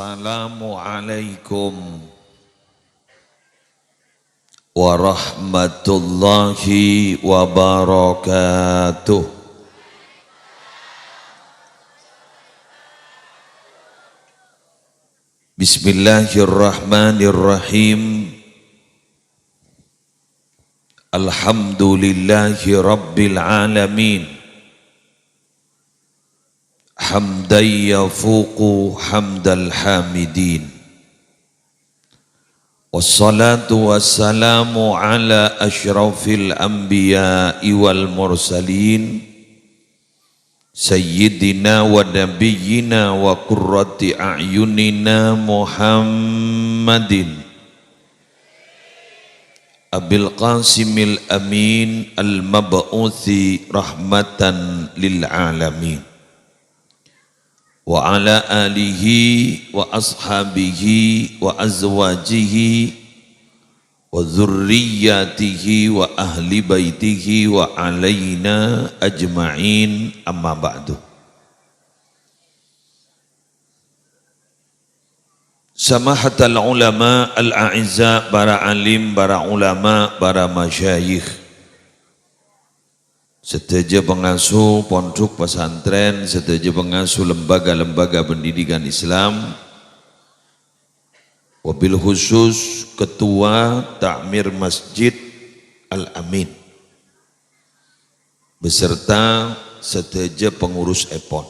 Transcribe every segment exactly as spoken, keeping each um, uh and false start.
Assalamualaikum warahmatullahi wabarakatuh. Bismillahirrahmanirrahim. Alhamdulillahi rabbil alamin. Hamdan yafuqu hamdal hamidin. Wassalatu wassalamu ala asyrafil anbiya'i wal mursalin, sayyidina wa nabiyyina wa qurrati a'yunina Muhammadin Abil Qasimil Amin al-mab'uthi rahmatan lil alamin. Wa ala alihi wa ashabihi wa azwajihi wa dzurriyyatihi wa ahli baitihi wa alaina ajma'in, amma ba'du. Samahatal ulama al-a'izza, para alim, para ulama, para masyayikh. Sadhâjâ pangasuh pondhuk pesantren, sadhâjâ pangasuh lembaga-lembaga pendidikan Islam, wabil khusus Ketua Ta'mir Masjid Al-Amin, beserta sadhâjâ pengurus èpon.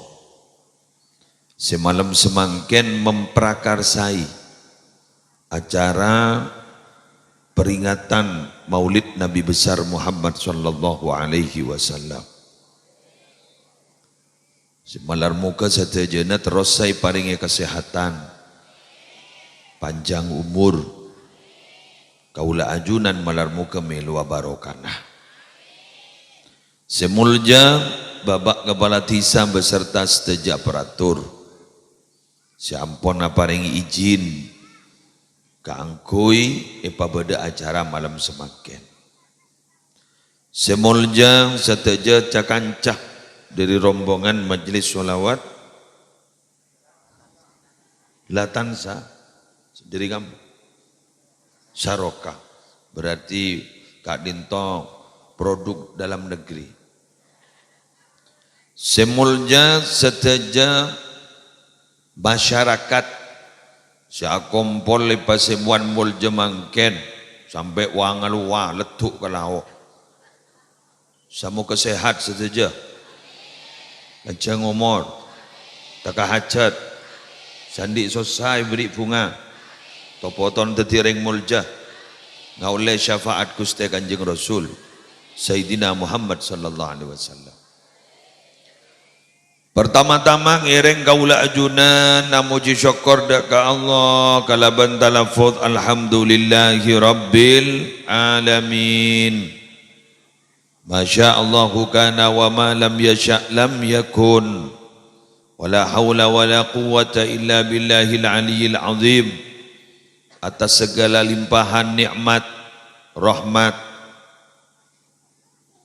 Sè malem samangkèn memprakarsai acara peringatan Maulid Nabi Besar Muhammad sallallahu alaihi wasallam. Sè malar moghâ sadhâjâna terros sè èparèngè kasèhadhân, panjhâng omor. Kaulâ ajunan malar moghâ mèlowa barokana. Sè molja Bapak Kepala Dhisa beserta sadhâjâ aparatur sè ampon aparèngè ijin kaangghuy èpabâdâ acara malem samangkèn. Sè molja sadhâjâ ca-kanca dhâri rombongan majelis sholawat Latansa, dhâri kampong Saroka. Berarti ka'dinto produk dalam negeri. Sè molja sadhâjâ masyarakat sè akompol è pasèbuwân molja mangkèn, sampè' wa-ngalowa leddhu' ka lao'. Samoghâ sehat sadhâjâ. Panjhâng omor. Tekka hajat. Sè andi' sossa èberri' bhunga. To-poton dhâddhi orèng molja. Ngaollè syafaat Ghustè Kanjeng Rasul, Sayyidina Muhammad sallallahu alaihi wasallam. Pertama-tama ngèrèng kaulâ ajunan amojhi sokkor dâ' ka Allah kalabân talaffuz, "Alhamdulillahi rabbil alamin." Ma syaa Allahu kana wa ma lam yasya' lam yakun. Wa la haula wa la quwwata illa billahil aliyyil azim. Atas segala limpahan nikmat, rahmat,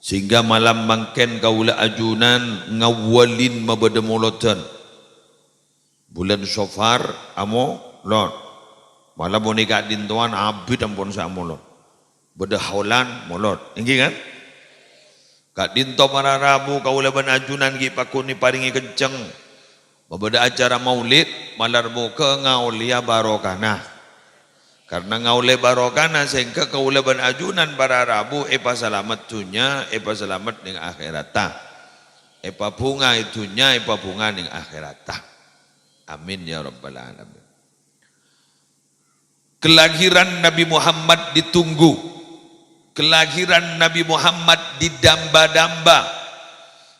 sehingga malam mangkèn kaulâ ajunan ngawwalin mabâdâ molodhân. Bulân Sofar amolod. Malam mon è ka'dintowan abit ampon sè amolod. Bâdâ holan molod. Èngghi kan? Ka'dinto para rabu kaulâ bân ajunan ghi' pagghun èparèngè kencèng. Mabâdâ acara maulid, malar moghâ ngaollèya barokana. Karna ngaollè barokana sehingga kaulâ bân ajunan para rabu èpasalamet dhunnya, èpasalamet neng akhèratta. Èpabhunga è dhunnya, èpabhunga neng akhèratta. Amin ya rabbal alamin. Kelahiran Nabi Muhammad ditunggu. Kelahiran Nabi Muhammad didamba-damba.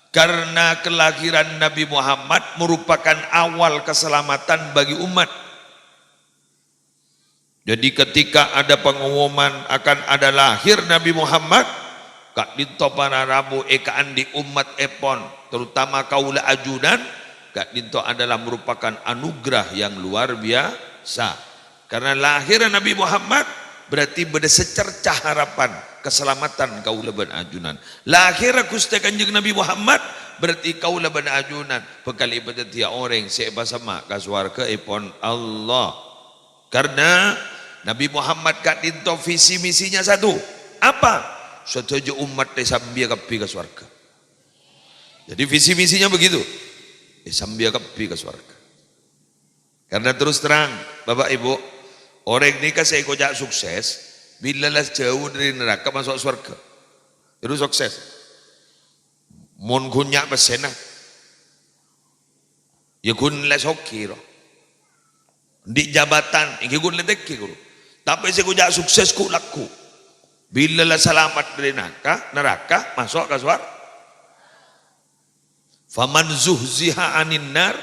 Karena kelahiran Nabi Muhammad merupakan awal keselamatan bagi umat. Jadi, ketika ada pengumuman akan ada lahir Nabi Muhammad, ka'dinto para rabu èkaandi' ommat èpon, terutama kaulâ ajunan, ka'dinto adalah merupakan anugerah yang luar biasa. Karena lahirnya Nabi Muhammad berarti bâdâ secercah harapan keselamatan kaulâ bân ajunan. Lahirnya Ghustè Kanjeng Nabi Muhammad Berarti kaulâ bân ajunan bhâkal èpadhâddhiyâ orèng sè èpasemma' ka sowarghâèpon Allah. Karna Nabi Muhammad ka'dinto visi misinya satu. Apa? Sadhâjâ ommat èsambiyâ kabbhi ka sowarghâ. Jadi visi misinya begitu. Èsambiyâ kabbhi ka sowarghâ. Karna terus terang, Bapak Ibu, orèng nèka sè èkoca' sukses, bilâ la jhâu dâri naraka maso' sowarghâ. Itu sukses. Mon ghun nya' pèssèna, ya ghun la soghi, ro. Andi' jabatan, èngghi ghun la tèngghi, ghuru. Tapè sè èkoca' sukses ghu'-lagghu'. Bilâ la salamet dâri naraka, naraka, maso' ka sowar-, "Faman zuhziha 'anin nar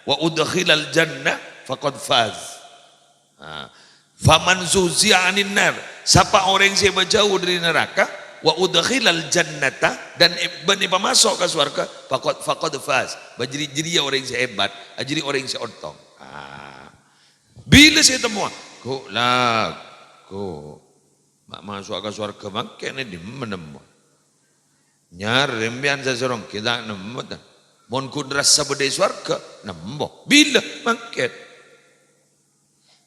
wa udkhilal jannah faqad faz." Nah, "Faman zuhziha 'anin nar," sapa orèng sè èpajhâu dâri naraka, "wa udkhilal jannata," dan è-, bân èpamaso' ka sowarghâ, "faqad, faqad faz." Bâ jârèya, jârèya orèng sè hebat, ah, jârèya orèng sè ontong. Ah. Bilâ sè ètemmowa? Ghu'-lagghu'. Ma' maso'a ka sowarghâ mangkèn è dimma nemmo? Nyarè sampèyan sasèrong ghi' ta' nemmo, ta? Mon ghun rassa bâdâ è sowarghâ, nemmo. Bilâ? Mangkèn.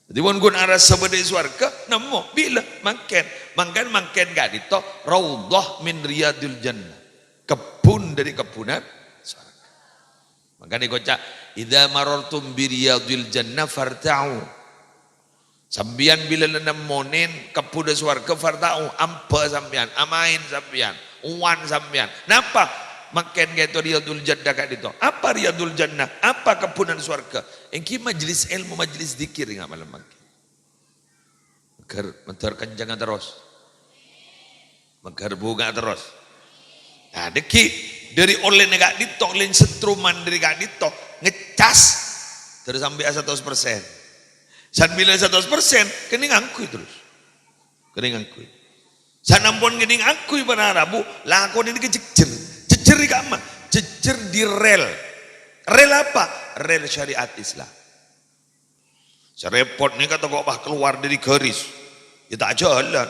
Dhâddhi, mon ghun arassa bâdâ è sowarghâ, nemmo. Bilâ? Mangkèn. Mangkèn, mangkèn ka'dinto raudhah min riyadil jannah. Kebbhun dâri kebbhunan sowarghâ. Mangkana èkoca', "Idza marartum bi riyadil jannah farta'u." Sampèyan bilâ la nemmonè kebbhunna sowarghâ, farta'u, ambâ sampèyan, amaèn sampèyan, owan sampèyan. Napa? Mangkèn ka'dinto riyadul jannah ka'dinto. Apa riyadul jannah? Apa kebbhunan sowarghâ? Èngghi majelis ilmu, majelis dzikir, ènga' malem mangkèn. Maghâr, maghâr kencengnga terros. Maghâr bhunga terros. Nah, dhâggi' dâri ollèna ka'dinto, ollè setruman dâri ka'dinto, ngecas terros sampè' satos persen. San bilâ satos persen, kènè' ngangghuy terros. Kènè' ngangghuy. Sanampon kènè' ngangghuy para rabu, lakonè nèka jhejjher. Jhejjher è ka'emma? Jhejjher di rel. Rel apa? Rel syariat Islam. Sè rèpot nèka tako' pas kalowar dâri garis, ya ta' jhâlân.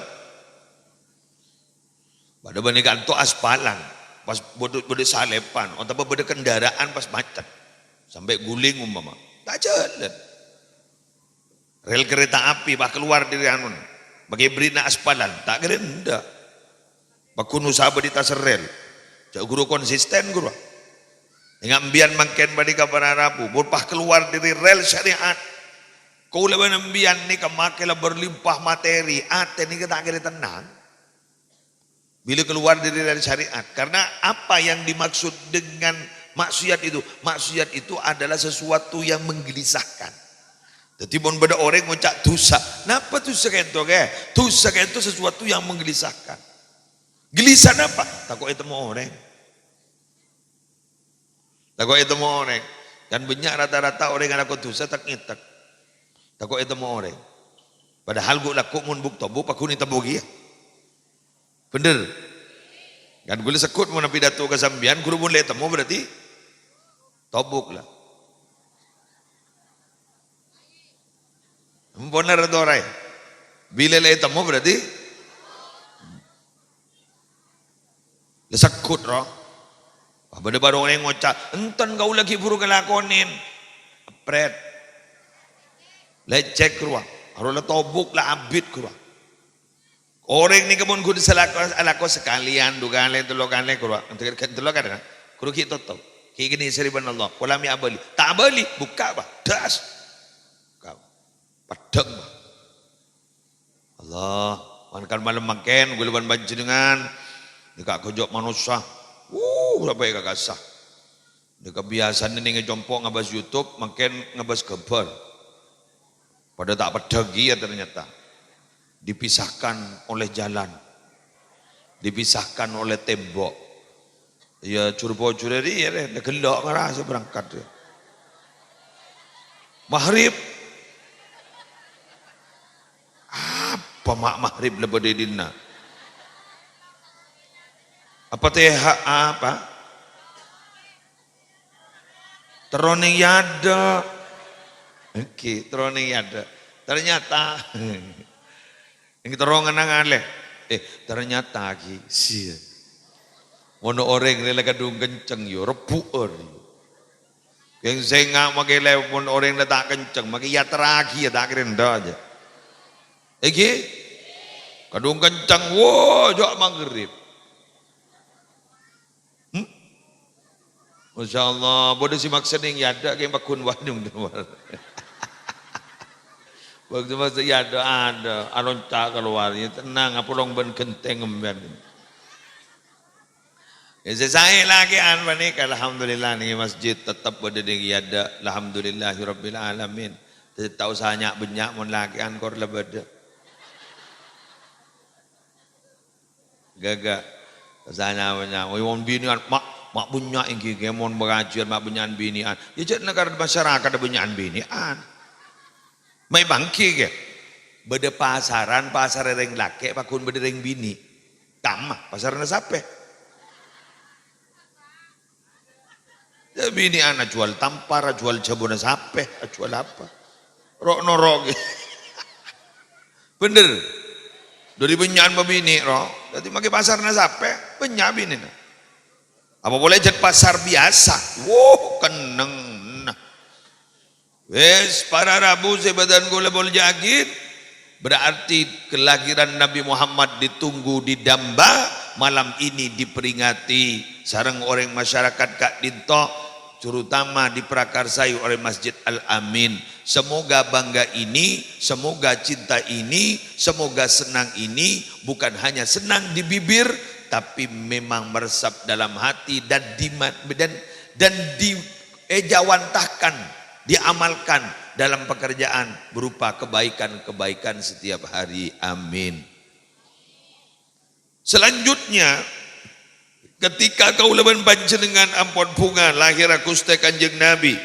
Padâ bânnè kanto aspalan, pas bâdâ, bâdâ salèpan, otabâ bâdâ kendaraan pas macet, sampè' ghuling umpama, ta' jhâlân. Rel kereta api pas kalowar dâri anun, makè bherri'na aspalan, ta' kèra endâ'. Paggun usaha bâdâ taserrel. Jhâ' ghuru konsisten, ghuru. Ènga' sampèyan mangkèn panèka para rabu, mon pas kalowar dâri rel syariat. Kaulâ bân sampèyan nèka makè la berlimpah materi, atè nèka ta' kèra tennang. Bilâ kalowar dâri rel syariat. Karena apa yang dimaksud dengan maksiat itu? Maksiat itu adalah sesuatu yang menggelisahkan. Dhâddhi, mon bâdâ orèng ngoca' dhusa, "Napa dhusa ka'dinto, Kè?" Dhusa ka'dinto sesuatu yang menggelisahkan. Gelisah napa? Tako' ètemmo orèng. Tako' ètemmo orèng. Kan bânnya' rata-rata orèng alako dhusa tek-ngètek. Tako' ètemmo orèng. Padahal ghu'-lagghu' mon buk-tobuk paggun ètemmo kèya. Bhender? Kan ghulâ segghut mon apidato ka sampèyan, ghuru mon la ètemmo berarti tobuk la. Ampon, ra-, toraè. Bilâ la ètemmo berarti la segghut, ro. Wah, bâdâ bârâng orèng ngoca', "Enten kaulâ ghi' buru ngalakonè." Èprèt. Lècèk rowa. Aro la tobuk, la abit rowa. Orèng nèka mon ghun salako, alako sakalèyan, du kalè, tello kalè, ghuru, tello kalè, ghuru ghi' totop. Ghi' kènè' sèrè bân Allah. Pola mè' abâli. Ta' abâli, bukka', Pak. Das. Bukka'. Peddhâng, Pak. Allah. Mangkana malem mangkèn, ghulâ bân panjhennengngan. Nèka ghâjâ' manossa. Wuh, sampè' ka kassa. Nèka biyasana nèng è compo' ngabâs YouTube, mangkèn ngabâs ghâmbhâr. Padâ ta' peddhâng kèya ternyata. Dipisahkan oleh jalan. Dipisahkan oleh tembok. Ya, jhur-pojhurrâ rèya, rè, ghellâ' ngara sè berangkat, rè. Maghrib. Apa ma' maghrib la bâdâ è dinna'? Apa T H A, apa? Terro neng è adâ'. Èngghi, terro neng è adâ'. Ternyata. Èngghi terro ngenang alè. Eh, ternyata ghi. Sia. Mon orèng rè la kadhung kenceng, yo, rebbhu'ân. Kèng sènga' makè lè-, mon orèng la ta' kenceng, makè èyaterraghi, ya, ta' kèra endâ' jâ. Èngghi? Kadhung kenceng, wo, jâ' maghrib. Hmm? Masya Allah, bâdâ sè maksa neng èyadâ', kèng pagghun wanyong kalowar. Bâkto maksa èyadâ', adâ', alonca' kalowar, ya, tenang, apolong bân ghenteng sampèyan. Ya, sè saè lakè'an panèka, alhamdulillah, neng masjid tettep bâdâ neng èyadâ', alhamdulillahirabbil alamin. Ta' osa nya'-bânnya' mon lakè'an kor la bâdâ. Ghâghâ. Osa nya'-bânnya'. Oh, mon binè'an, ma', ma' bânnya' èngghi, ghi, mon pangajiyân ma' bânnya'an binè'an. Ya, jhâ' nèka masyarakat bânnya'an binè'an. Ma' èpangghi, ghi. Bâdâ pasaran, pasarra rèng lakè', pagghun bâdâ rèng binè'. Kamma, pasarra sapè? Ya, binè'an ajhuwâl tampar, ajhuwâl jhâbuna sapè, ajhuwâl apa? Ro'-noro' ghi. Bhender. Dâri bânnya'an mabinè', ro. Dhâddhi makè pasarra sapè, bânnya' binè'na. Apa polè jhât pasar biyasa? Wuh, kennengnga. Wes, para rabu sè bâdhân kaulâ molja'aghi, berarti kelahiran Nabi Muhammad ditunggu, didamba, malam ini diperingati sareng orèng masyarakat ka'dinto, terutama diprakarsai oleh Masjid Al-Amin. Semoga bangga ini, semoga cinta ini, semoga senang ini bukan hanya senang di bibir, tapi memang meresap dalam hati dan di ma-, dan, dan di ejawantahkan, diamalkan dalam pekerjaan berupa kebaikan-kebaikan setiap hari. Amin. Selanjutnya, ketika kaulâ bân panjhennengngan ampon bhunga lahèrra Ghustè Kanjeng Nabi,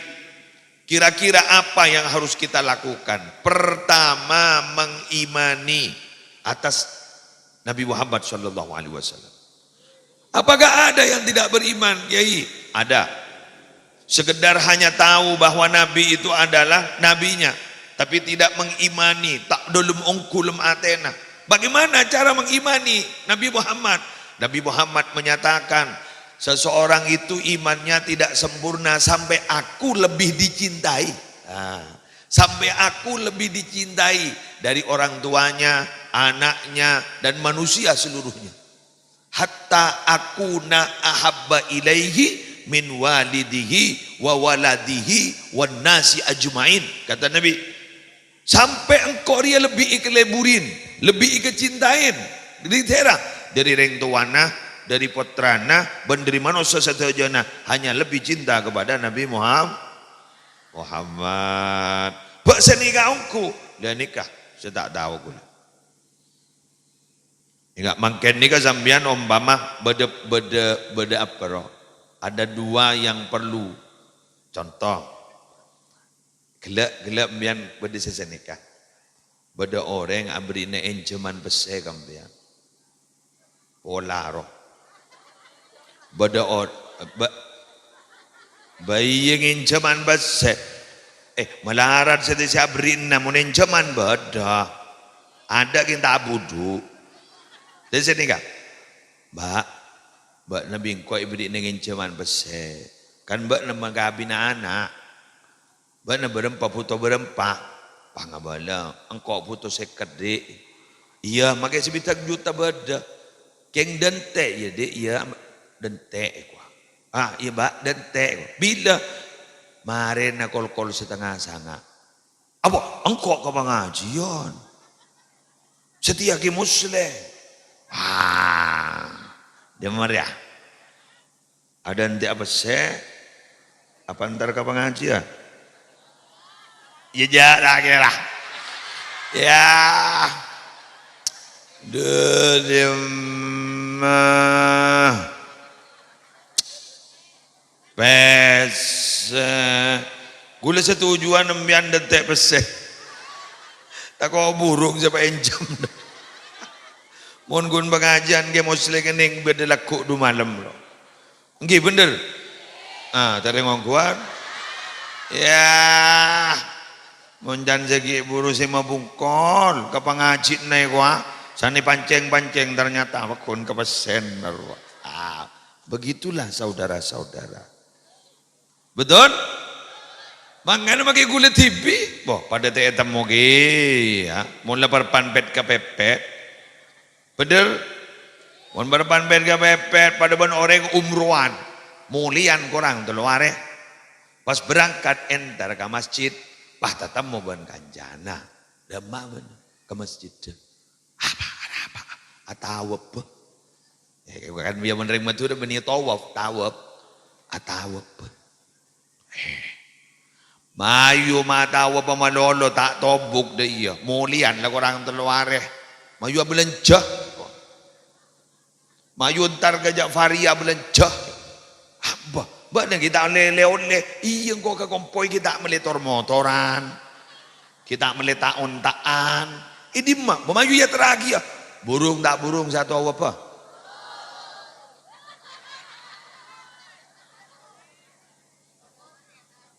kira-kira apa yang harus kita lakukan? Pertama, mengimani atas Nabi Muhammad sallallahu alaihi wasallam. Apakah ada yang tidak beriman, Kiai? Ada. Sekedar hanya tahu bahwa Nabi itu adalah nabinya, tapi tidak mengimani, ta' dhâlem ongghu lem atèna. Bagaimana cara mengimani Nabi Muhammad? Nabi Muhammad menyatakan, "Seseorang itu imannya tidak sempurna sampai aku lebih dicintai." Nah, sampai aku lebih dicintai dari orang tuanya, anaknya, dan manusia seluruhnya. "Hatta akuna ahabba ilaihi min walidihi wa waladihi wan nasi ajma'in," kata Nabi. "Sampè' engko' rèya lebbi èkaleburin, lebbi èkacintaèn." Dâri sèra? Dâri rèng towana, dâri pottrana, bân dâri manossa sadhâjâna hanya lebbi cinta kepada Nabi Muham-, Muhammad. Bâ' sanèka ongghu? La nèka sè ta' tao kaulâ. Enggak, mangkèn nèka sampèyan ompama bâdâ, bâdâ, bâdâ apa, ro? Ada dua yang perlu. Contoh, ghellâ', ghellâ' sampèyan bâdâ sè sanèka. Bâdâ orèng aberri'na ènjhâman pèssè ka sampèyan. Pola, ro. Bâdâ or-, ba-, bâ iyâ ngènjhâman pèssè. Eh, malarat sè, sè aberri'na mon ènjhâman bâdâ. Adâ' kèng ta' abudhu. Dhâddhi sanèka, "Mbak, bâ'na bi' engko' èberri'na ngènjhâman pèssè. Kan bâ'na makabina ana'." "Bâ'na bârâmpa, bhuto bârâmpa?" "Pangabâlâ, engko' bhuto sèket, Dik." "Iyâ, makè sabidhâk juta bâdâ." "Kèng dântè', yâ, Dik?" "Iyâ, dântè', kowa." "Ah, iyâ, Mbak, dântè', kowa." "Bilâ?" "Marèna kol-kol satengnga sanga'." "Apa, engko' ka pangajiyân?" "Satèya Kè Muslèh." "Ah, dâmar, yâ." Adântè' apa sè? Apa entar ka pangajiyân? Yâ, jâ', ta' kèra. Yâ. Dâdimma. Pèssè. Ghulâ satujuwân sampèyan dântè' pèssè. Tako' burung sapa ènjhâm. Mon ghun pangajiyân Kè Muslèh kennèng bâdâ lagghu' du malem, lo. Èngghi, bhender? Ah, tarèng ongghuwân. Yâ, mon can sè ghi' buru sè mabungkol ka pangajiyânna, kowa, sanè pancèng-pancèng, ternyata pagghun ka pèssèna, ro. Ah, Begitulah saudara-saudara. Betul? Mangkana makè ghulâ dhibi', wah, padâ ta' ètemmo kèya. Mon la parappa'na pèt kapèpèt. Bhender? Mon parappa'na pèt kapèpèt, padâ bân orèng umrowan. Molèyan korang tello arè. Pas berangkat entar ka masjid, pas tatemmo bân kancana. Dâ' emma' bân ka masjid. Apa, ada apa? Atawaf. Ya, kan biya' mon rèng Madhurâ bânnè tawaf, tawaf. Atawaf. Eh. Mayu ma' tawaf malolo ta' tobuk dâ' iyâ. Molèyan la korang tello arè. Mayu abâlânjhâ. Mayu entar ka Ja'fariyah abâlânjhâ. Abâ, bâ'na ghi' ta' ollè lè-ollè. Iyâ, engko' ka kompoy ghi' ta' mellè tor-motoran. Ghi' ta' mellè ta'-onta'an. È dimma? Bâ mayu èyaterraghi, yâ. Burung ta' burung sè atawaf, bâ.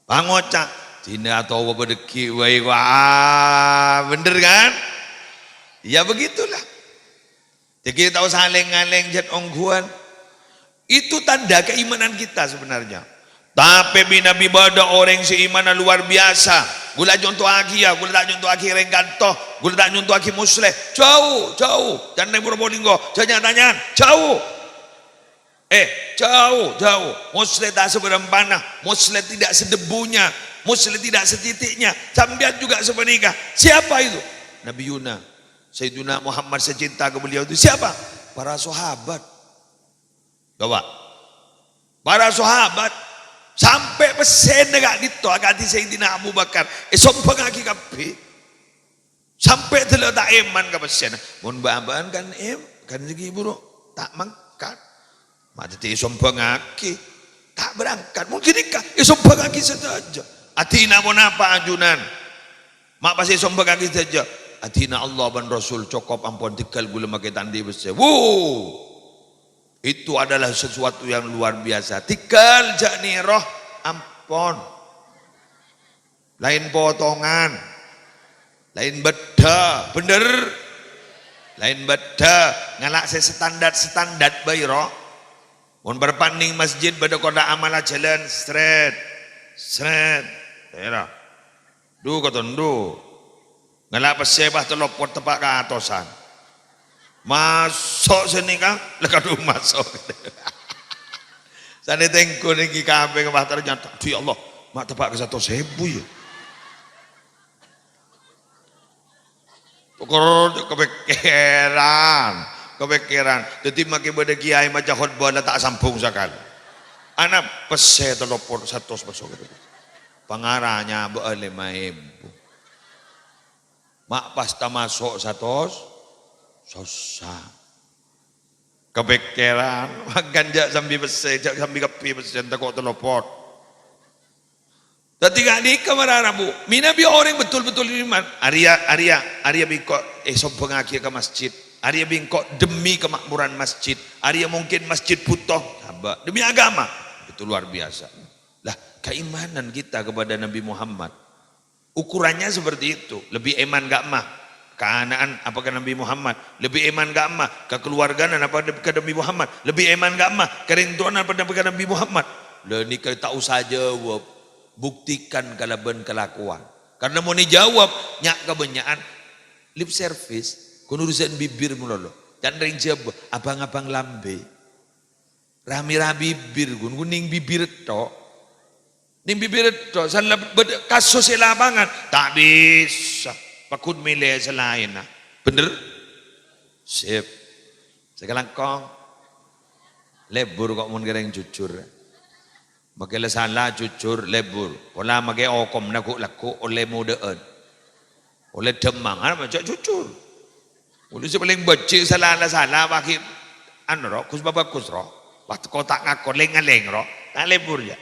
Pangoca', "Dinah atawaf dâgghi' bhâi, wah, bhender, kan?" Ya, begitulah. Jadi, tao salèng-ngalèng jhât ongghuwân. Itu tanda keimanan kita sebenarnya. Tapè bi-, nabi bâdâ orèng sè imanna luar biasa. Ghulâ conto'aghi, yâ, ghulâ ta' conto'aghi rèng kanto, ghulâ ta' conto'aghi Musleh. Jhâu, jhâu. Jhân rèng Probolinggo, jhân nya-tanya'an, jhâu. Eh, jhâu, jhâu. Musleh ta' sabârâmpana. Musleh tidak sedebunya. Musleh tidak setitiknya. Sampèyan juga sapanèka. Siapa itu? Nabiyuna. Sayyiduna Muhammad, saya cinta ke beliau itu. Siapa? Para sahabat. Coba. Para sahabat. Sampè' pèssèna ka'dinto, akadhi Sayyidina Abu Bakar. Èsombhângaghi kabbhi. Sampè' dâlâ ta' èman ka pèssèna. Mon bâ'-bâ'ân kan èm-, kan sè ghi' buru ta' mangkat. Ma' dhâddhi èsombhângaghi. Ta' berangkat. Mon ghânèka, èsombhângaghi sadhâjâ. Adhina ponapa ajunan? Ma' pas èsombhângaghi sadhâjâ. Adhina Allah bân Rasul cokop ampon, tèngghâl ghulâ makè ta' andi' pèssè. Wuh! Itu adalah sesuatu yang luar biasa. Tèngghâl jhâ' nèro, ampon. Laèn potongan. Laèn bâddhâ, bhender? Laèn bâddhâ, ngala' sè standar-standar bhâi, ro. Mon parappa'na neng masjid bâdâ kotak amal ajhâlân, srèt, srèt. Èra. Dhu, katon, dhu. Ngala' pèssè, bâ, tello pot teppa' ka atosan. Maso' sè nèka, la kadhu maso'. Sanè tèngghu nènggi kapèng, bâ, ternyata, aduh, ya Allah, ma' teppa' ka satos èbu, ya. Tokor kapèkkèran, kapèkkèran. Dhâddhi makè bâdâ kèyaè maca khotbah la ta' sambung sakalè. Ana pèssè tello pot satos maso'. Pangara nyabâ'â lèma èbu. Ma' pas tamaso' satos, sossa. Kapèkkèran, makan jhâ' sambi pèssè, jhâ' sambi kabbhi pèssè, tako' tello pot. Dhâddhi ka'dinto mara rabu, mènabi orèng betul-betul iman. Arèya, arèya, arèya bi' engko' èsombhângaghi ka masjid. Arèya bi' engko' demi kemakmuran masjid. Arèya mungkin masjid bhuto. Abâ, demi agama. Itu luar biasa. Lah, keimanan kita kepada Nabi Muhammad. Ukurannya seperti itu. Lebih iman ka' emma? Kaana'an apa ka Nabi Muhammad? Lebih iman ka' emma? Ka kaluwargana apa ka Nabi Muhammad? Lebih iman ka' emma? Ka rèng towana apa ka Nabi Muhammad? Lha nèka ta' osa jawab. Buktikan kalabân kalakowan. Karna mon èjawab, nya' kabânnya'an lip service. Ghun urusan bibir malolo. Can rèng Jhâbâ, abang-abang lambè. Rame-rame bibir, ghun, ghun neng bibir tok. Neng bibir tok, san la-, bâdâ kasus è lapangan, ta' bisa. Pagghun mèlè sè laènna. Bhender? Sip. Sakalangkong. Lebur kok mon kèrèng jujur. Makè la sala jujur, lebur. Pola makè okomna ghu'-lagghu' ollè modâ'ân. Ollè dhâmmang, ana maca jujur. Mula sè palèng bâjhi' sala-sala, paghi' anu, ro, Gus Babagus, ro. Wah, kok ta' ngako, lèng-ngalèng, ro. Ta' lebur, ya.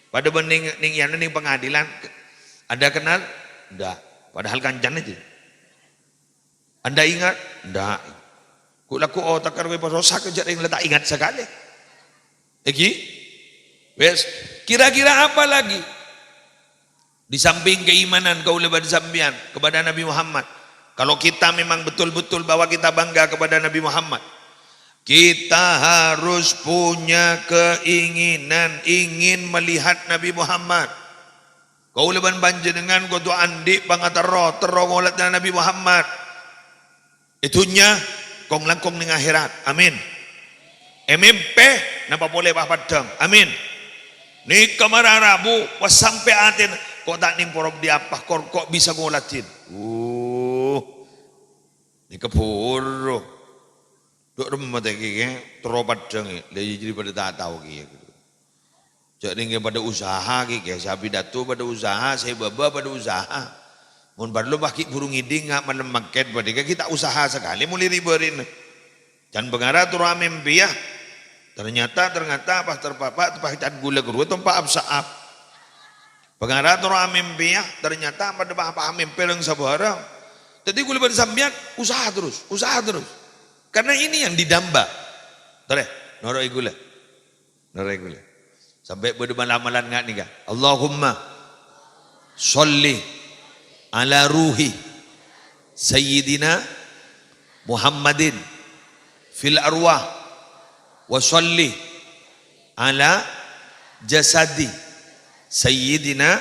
Padâ bân neng, neng, ya, neng pengadilan, Anda kenal? Ndak. Padahal kancana jâ. Anda ingat? Ndak. Ghu'-lagghu' otak karo pas rosak, jâ' rèng la ta' ingat sakalè. Èghi? Wes, kira-kira apa lagi? Di samping keimanan kaulâ bân sampèyan kepada Nabi Muhammad, kalau kita memang betul-betul bahwa kita bangga kepada Nabi Muhammad, Kita harus punya keinginan ingin melihat Nabi Muhammad. Kaulâ bân panjhennengngan kodhu andi' pangaterro, terro ngolatè Nabi Muhammad. È dhunnya, kong-langkong neng akhèrat. Amin. È mèmpè, napa polè pa-, paddhâng. Amin. Nèka mara rabu, pas sampè' atèna, ko' ta' nèng porop di apa, kor-, ko' bisa ngolatè. Uh, nèka buru. Dhu' remma ta' kèya, terro paddhâng, lha iyâ jârèya padâ ta' tao kèya. Jhâ' nèng padâ usaha kèya, sè apidato padâ usaha, sè bâbâ padâ usaha. Mon parlo pas ghi' buru ngèdhing nga' malem mangkèn, padâ kèya ghi' ta' usaha sakalè molè rè-bârina. Can bângara terro amèmpèya. Ternyata, ternyata pas terpapa, pas can ghulâ ghâruwa tompa' ap-sa'ap. Bângara terro amèmpèya, ternyata padâ pa-, pa-, amèmpè rèng sabhârâng. Dhâddhi ghulâ bân sampèyan usaha terros, usaha terros. Karena ini yang didamba. Torè, noro'i ghulâ. Noro'i ghulâ. Sampè' bâdâ mala-malan nga' nèka. Allahumma sholli ala ruhi Sayyidina Muhammadin fil arwah, wa sholli ala jasadi Sayyidina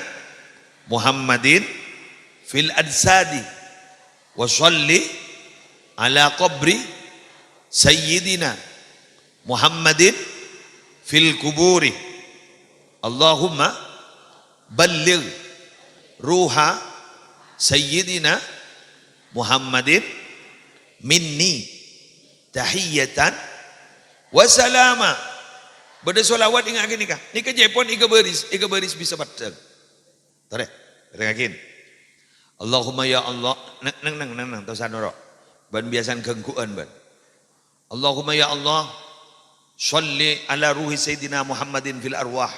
Muhammadin fil ajsadi, wa sholli ala qabri Sayyidina Muhammadin fil kuburi. Allahumma balligh ruha Sayyidina Muhammadin minni tahiyatan wa salama. Bâdâ sholawat, ènga'aghi nèka. Nèka jhâ' pon èkabâris, èkabâris bisa paddhâng. Torè, rèngaghi. Allahumma ya Allah, neng, neng, neng, neng, neng, tosa noro'. Bân biyasana ghângguwân, bân. Allahumma ya Allah, sholli ala ruhi Sayyidina Muhammadin fil arwah.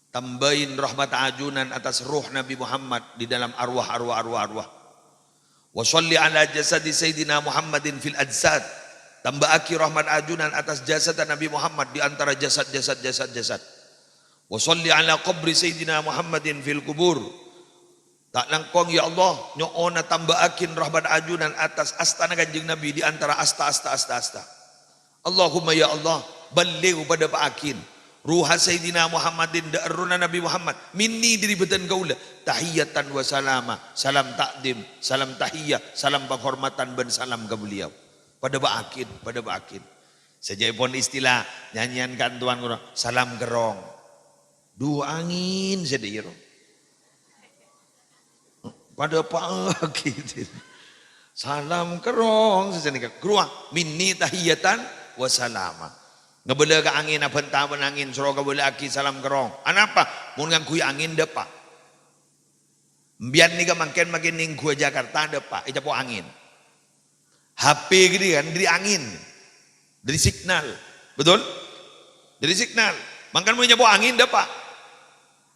Tambâi rahmat ajunan atas ruh Nabi Muhammad di dalam arwah, arwah, arwah, arwah. Wa sholli ala jasadi Sayyidina Muhammadin fil ajsad. Tambâ'aghi rahmat ajunan atas jasad Nabi Muhammad di antara jasad, jasad, jasad, jasad. Wa sholli ala qabri Sayyidina Muhammadin fil kubur. Ta' langkong, ya Allah, nyo'ona tambâ'aghin rahmat ajunan atas astana Kanjeng Nabi di antara asta, asta, asta, asta. Allahumma, ya Allah, balligh, padâpa'aghin, ruha Sayyidina Muhammadin, dâ' errohna Nabi Muhammad, minni, dâri bâdân kaulâ, tahiyatan wa salama, salam takdim, salam tahiyah, salam panghormatan, bân salam ka beliau. Padâpa'aghin, padâpa'aghin. Sajâ'èpon istilah nyanyèyan ka'antowan ngono, salam kerrong. Dhu angèn sè dâ'iyâ ro. Padâpa'aghi. Salam kerrong sè sanèka. Ghâruwa, minni tahiyatan wa salama. Ngabâlâ ka angèn, abhânta bân angèn, soro kabâlâ'aghi salam kerrong. Anapa? Mon ngangghuy angèn, dâpa'. Embiyân nèka mangkèn makè nèngghuwâ Jakarta, dâpa', ècapo' angèn. H P ghâdhi kan dâri angèn, dâri signal. Betul? Dâri signal. Mangkana mon ècapo' angèn, dâpa'.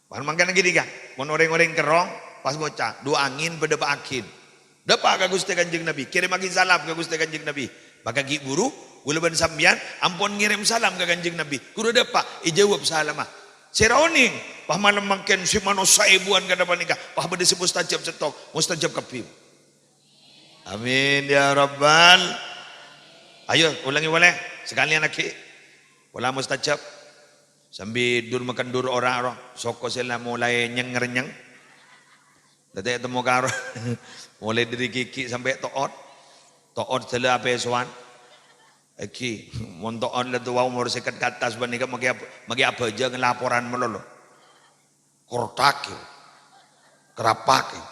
Pan mangkana ghâdhi kan, mon orèng-orèng kerrong, pas ngoca', "Dhu angèn padâpa'aghin." Dâpa' ka Ghustè Kanjeng Nabi, kèrèmaghi salam ka Ghustè Kanjeng Nabi. Maka ghi' bhuru, kaulâ bân sampèyan ampon ngèrèm salam ka Kanjeng Nabi. Ghuru dâpa', èjâwâb salamma. Sèra onèng, pas malem mangkèn sè manossa èbuwân kadhâ' panèka, pas bâdâ sè mustajab sèttong, mustajab kabbhi. Amin ya rabbal. Ayo, olangè polè, sakalèyan aghi'. Pola mustajab. Sambi dur-makèndur ora, ro. Soko sè la molaè nyèng-rènyèng. Dâddhi temmo karo. Molaè dâri gigi sampè' to'ot. To'ot sè la apèsowan. Aghi', mon to'ot la towa omor sèket ka attas panèka makè ab-, makè abhâjâng laporan malolo. Kortak, ya. Kerapak, ya.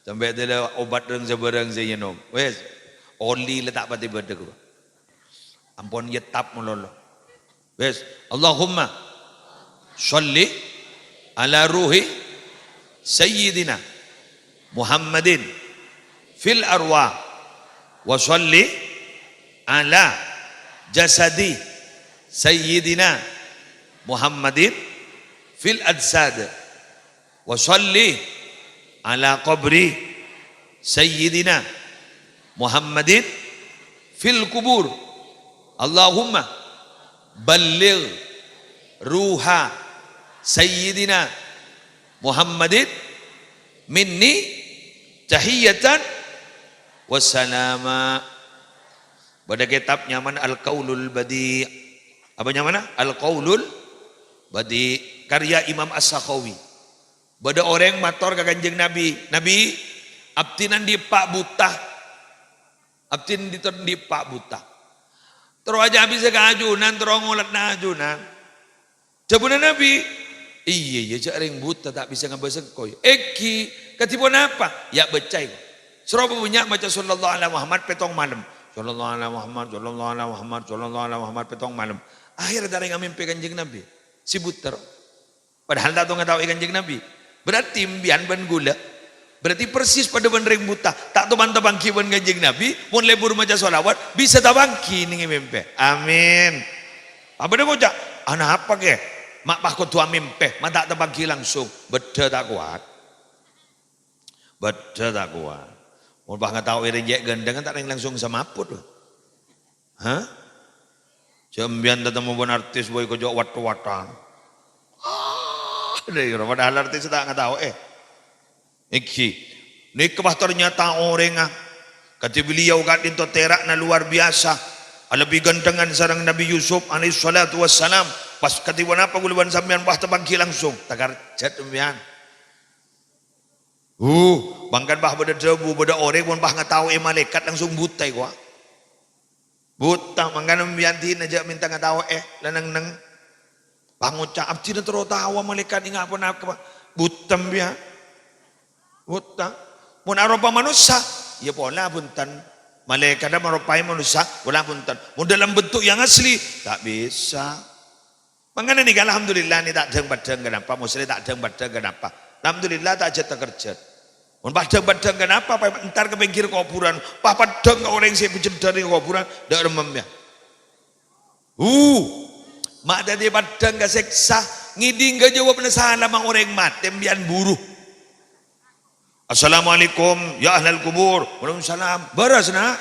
Sampè' dâlâ obat rèng sabârâng sè ènom. Wes, oli la ta' patè bâdâ, kok. Ampon nyetap malolo. Wes, Allahumma sholli ala ruhi Sayyidina Muhammadin fil arwah, wa sholli ala jasadi Sayyidina Muhammadin fil ajsad, wa sholli ala qabri Sayyidina Muhammadin fil kubur. Allahumma balligh ruha Sayyidina Muhammadin minni tahiyatan wa salama. Bâdâ kètab nyamana Al-Qaulul Badi'. Apa nyamana? Al-Qaulul Badi', karya Imam As-Sakhawi. Bâdâ orèng mator ka Kanjeng Nabi, "Nabi, abdhina andi' eppa' buta. Abdhina andi' eppa' buta. Terro ajâ abissa ka ajunan, terro ngolana ajunan." Dhâbuna Nabi, "Iyâ, iyâ, jhâ' rèng buta ta' bisa ngabâs engko', yâ." "Èngghi, kadhi ponapa?" "Yâ, bâcaè, ko'." Saropa bânnya' maca "Shallallahu ala Muhammad" pèttong malem. "Shallallahu ala Muhammad, shallallahu ala Muhammad, shallallahu ala Muhammad" pèttong malem. Akhèrra ta' rèng amèmpè Kanjeng Nabi. Sè buta, ro. Padahal ta' tao ngatao'è Kanjeng Nabi. Berarti empèyan bân ghulâ, berarti persis padâ bân rèng buta. Ta' tao man tapangghi bân Kanjeng Nabi, mon lebur maca shalawat, bisa tapangghi nèng è mèmpè. Amin. Apa dâ' ngoca', "Anapa, Kè? Ma' pas kodhu amèmpè, ma' ta' tapangghi langsung." Bâdâ ta' kowat. Bâdâ ta' kowat. Mon pas ngatao'è rèng cè' ghântengnga, ta' rèng langsung samaput, lho. Hah? Jhâ' empèyan tatemmo bân artis, boy, kocok wat-watan. Ah, dâ' iyâ, padahal artis ta' ngatao'è. Èngghi, nèka pas ternyata orèngnga kadhi beliau ka'dinto tera'na luar biasa, alebbi ghântengngan sareng Nabi Yusuf alaihissalatu wassalam. Pas kadhi ponapa ghulâ bân sampèyan pas tapangghi langsung, takarjhât empèyan. Huh, mangkana pas bâdâ dhâbu, bâdâ orèng mon pas ngatao'è malaèkat langsung buta, kowa. Buta, mangkana empèyan dhina jhâ' mènta ngatao'è, la neng-neng. Pangoca', "Abdhina terro taowa malaèkat enga' ponapa, Pak?" Buta empèyan. Buta. Mon aropa manossa, yâ pola bhunten. Malaèkatta maropaè manossa, pola bhunten. Mon dalam bentuk yang asli, ta' bisa. Mangkana nèka, alhamdulillah, nè ta' dhâng-paddhâng kanapa, Musleh ta' dhâng-paddhâng kanapa. Alhamdulillah, ta' jhât-takerjhât. Mon paddhâng-paddhâng kanapa, pa-, entar ka pèngghir kobhurân, pa-, paddhâng ka orèng sè bâjâddhâr è kobhurân, dâ' remmem, yâ. Hu, ma' dhâddhi paddhâng ka sèksa, ngèdhing ka jâwâbbhâ salamma orèng matè, empèyan buru. "Assalamualaikum, ya ahlal kubur." "Waalaikumsalam." "Bârâs, Na'?"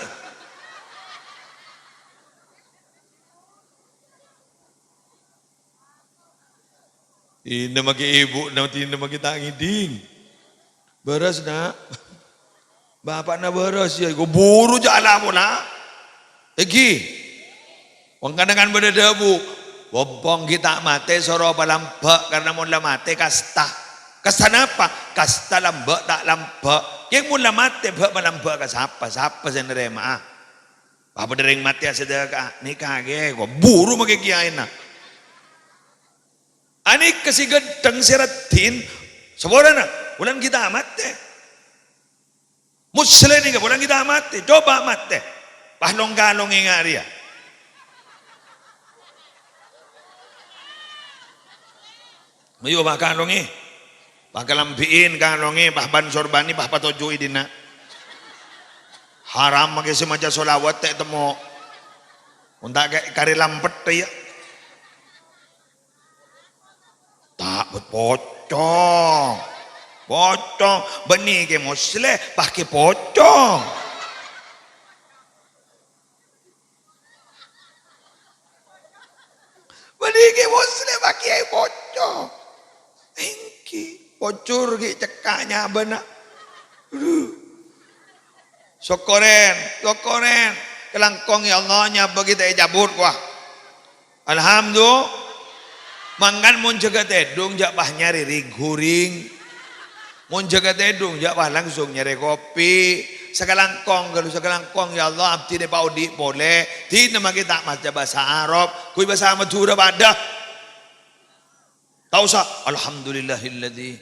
Dinna maghi ebhuna, dinna maghi ta' ngèdhing. "Bârâs, Na'?" "Bapa'na bârâs, yâ." Iku buru jhâ' la pola. Èngghi. Wong kadhâng kan bâdâ dhâbu, "Pompong ghi' ta' matè, soro palambâ', karna mon la matè kasta." Kasta napa? Kasta lambâ' ta' lambâ'. Kèng mon la matè, bâ' palambâ' ka sapa? Sapa sè narèma'a? Bâ' padâ rèng matèya sadhâka'a. Nèka kè, kok buru maghi kiyaèna. Anèka sè ghântheng sè raddhin, saporana, bulân ghi' ta' matè. Musleh nèka bulân ghi' ta' matè, coba matè. Pas long-kalong enga' rèya. Ayo, pas kalongè. Pas kalambhi'in, kalongè, pas ban-sorbani, pas patoju'i dinna'. Haram maghi sè maca sholawat ta' temmo. Mon ta' kè-, karè lampet, yâ. Ta' pocong. Pocong. Bânnè Kè Musleh, pas kè pocong. Bânnè Kè Musleh, pas kè pocong. Èngghi, pocor ghi' cekka' nyabâna. Aduh. Sokkorèn, sokkorèn. Kalangkong, ya Allah, nyabâ ghi' ta' ècabut, kowa. Alhamdulillah. Mangkana mon jâgâ tèdung, jhâ' pas nyarè rèng-ghurèng. Mon jâgâ tèdung, jhâ' pas langsung nyarè kopi. Sakalangkong, ghâllu sakalangkong, "Ya Allah, abdhina èpaodi' polè." Dinna maghi ta' maca bhâsa Arab, ghuy bhâsa Madhurâ padâ. Ta' osa, "Alhamdulillahilladzi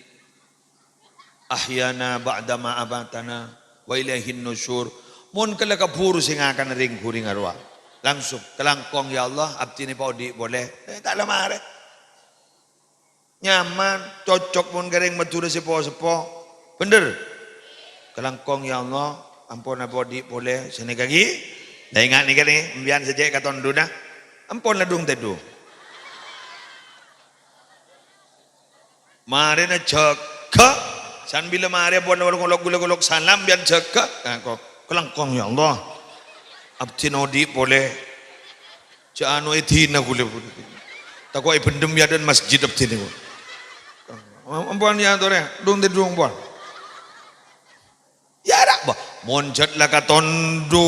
ahyana ba'da ma amatana wa ilaihin nusyur." Mon kala kabhuru sè ngakana rèng-ghurèng arowa, langsung, "Kalangkong, ya Allah, abdhina èpaodi' polè." Eh, ta' la marè. Nyaman, cocok mon ka rèng Madhurâ sè po-seppo. Bhender? "Kalangkong, ya Allah, ampon èpaodi' polè." Sanèka ghi. Lah, enga' nèka nè, empèyan sè cè' katondhuna. Ampon la dung-tèdung. Marèna jâgâ, sambhilla marè pon ngolok-ngolok, ghulâ-ghulâ salam, bân jâgâ. Kalangkong, "Kalangkong, ya Allah. Abdhina odi' polè. Jhâ' ano èdina ghulâ. Tako' èbendem è adâ'na masjid abdhina." Ampon, ya, torè, dung-tèdung, pon. Ya, ra, bâh, mon jhât la katondhu.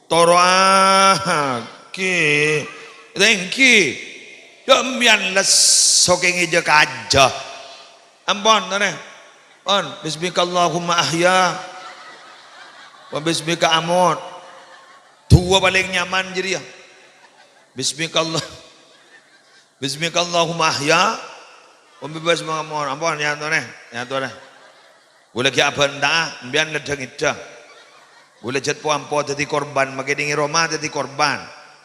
Toro'aghi. Tèngghi. Jhâ' mbiyan lesso kè ngèjâ kajâ. Ampon, torè. Pon, bismikallahumma ahya. Wa bismika amut. Duwâ palèng nyaman jârèya. Bismikallah. Bismikallahumma ahya. Wa bismika amut. Ampon, ya, torè. Ya, torè. Ghulâ ghi' abhânta, embiyan la dhâ-ngèdhâ. Ghulâ jhât po-ampo dhâddhi korban, makè nèng è roma dhâddhi korban.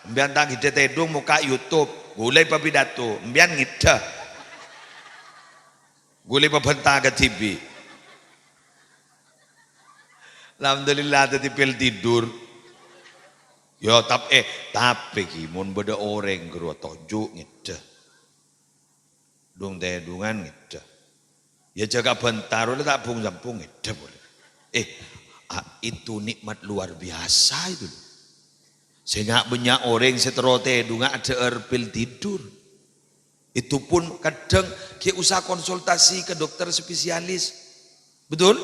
Embiyan ta' ghiddhâ tèdung mokka' YouTube, ghulâ èpapidato, embiyan ngèdhâ. Ghulâ èpabhânta kadhibi'. Alhamdulillah dhâddhi pèl tidur. Ya, tap-, eh, tapè ghi, mon bâdâ orèng ghâruwa toju' ngèdhâ. Dhung-tèdhungan ngèdhâ. Ya, jhâ' kabhânta, la ta' bhung-sambhung ngèdhâ polè. Eh, a-, itu nikmat luar biasa itu, loh. Sènga' bânnya' orèng sè terro tèdhunga adhâ'âr pèl tidur. Itu pun kadhâng ghi' usa konsultasi ke dokter spesialis. Betul?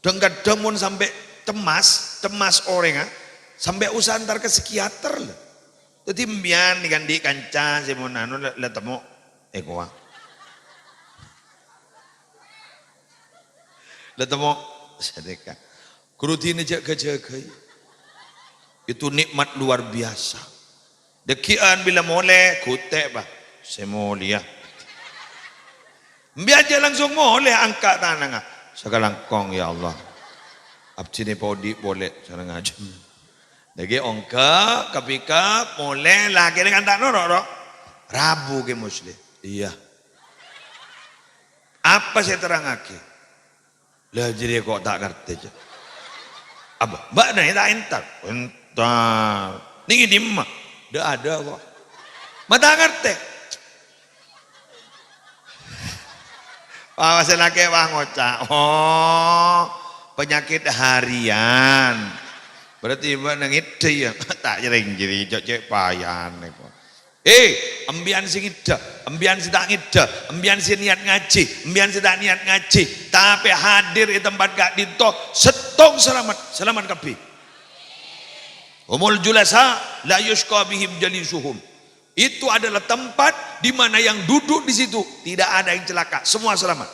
Dhâng-kadhâng mon sampè' cemmas, cemmas orèngnga, sampè' usa entar ka psikiater, lho. Dhâddhi, embiyan nèka andi' kanca sè mon anu, la, la temmo, èkowa. La temmo, sanèka. Ghuru dinah jhâ'-, jhâghâi. Itu nikmat luar biasa. Dhâggi'ân bilâ molè, ghutè', Pa'. Sè molèya. Embiyan jhâ' langsung molè angka' tanangnga. Sakalangkong, ya Allah. Abdhina èpaodi' polè, sareng ajâm. Dhâggi' ongghâ, kapikap, molè, lakèna kan ta' noro', ro? Rabu Kè Muslim. Iyâ. Apa sè èterrangngaghi? La, jârèya kok ta' ngartè, jâ. Apa? Bâ'na ta' entar? Entar. Nèng è dimma? Dâ' adâ' kok. Ma' ta' ngartè. Wah, sè lakè' wah ngoca'. Oh, penyakit harian. Berarti bâ'na ngèdhâ, ya? Ta' jârèng-jârèng, jâ' cè' payan, kok. Eh, embiyan sè ngèdhâ, embiyan sè ta' ngèdhâ, embiyan sè niyat ngajhi, embiyan sè ta' niyat ngajhi, tapè hadir è tempat ka'dinto, sèttong salamet, salamet kabbhi. Humul julasa la yusyqa bihim jalisuhum. Itu adalah tempat di mana yang duduk di situ tidak ada yang celaka, semua selamat.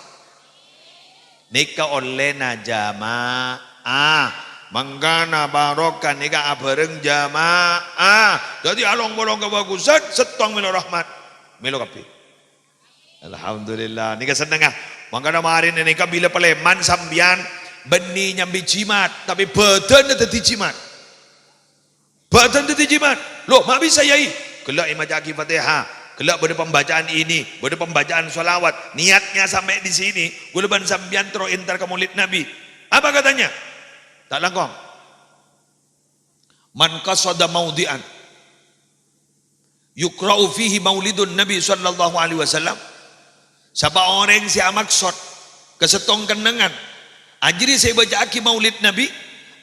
Nèka ollèna jama'ah. Mangkana barokah nèka abhâreng jama'ah. Dhâddhi along-polong kabhâghusân, sèttong mèlo rahmat, mèlo kabbhi. Alhamdulillah, nèka sennengnga. Mangkana marèna nèka bilâ palèman sampèyan bânnè nyambi jimat, tapè bhâdhânna dhâddhi jimat. Bhâdhân dhâddhi jimat. Loh, ma' bisa, Yai? Ghellâ' èmaca'aghi Fatihah. Ghellâ' bâdâ pembacaan ini, bâdâ pembacaan sholawat. Niatnya sampai di sini, ghulâ bân sampèyan terro entar ka Maulid Nabi. Apa katanya? Ta' langkong. "Man qasada maudhi'an yuqra'u fihi maulidun Nabi sallallahu alaihi wasallam." Sapa orèng sè amaksod ka sèttong kennengngan, ajâriyâ sè èbâca'aghi Maulid Nabi,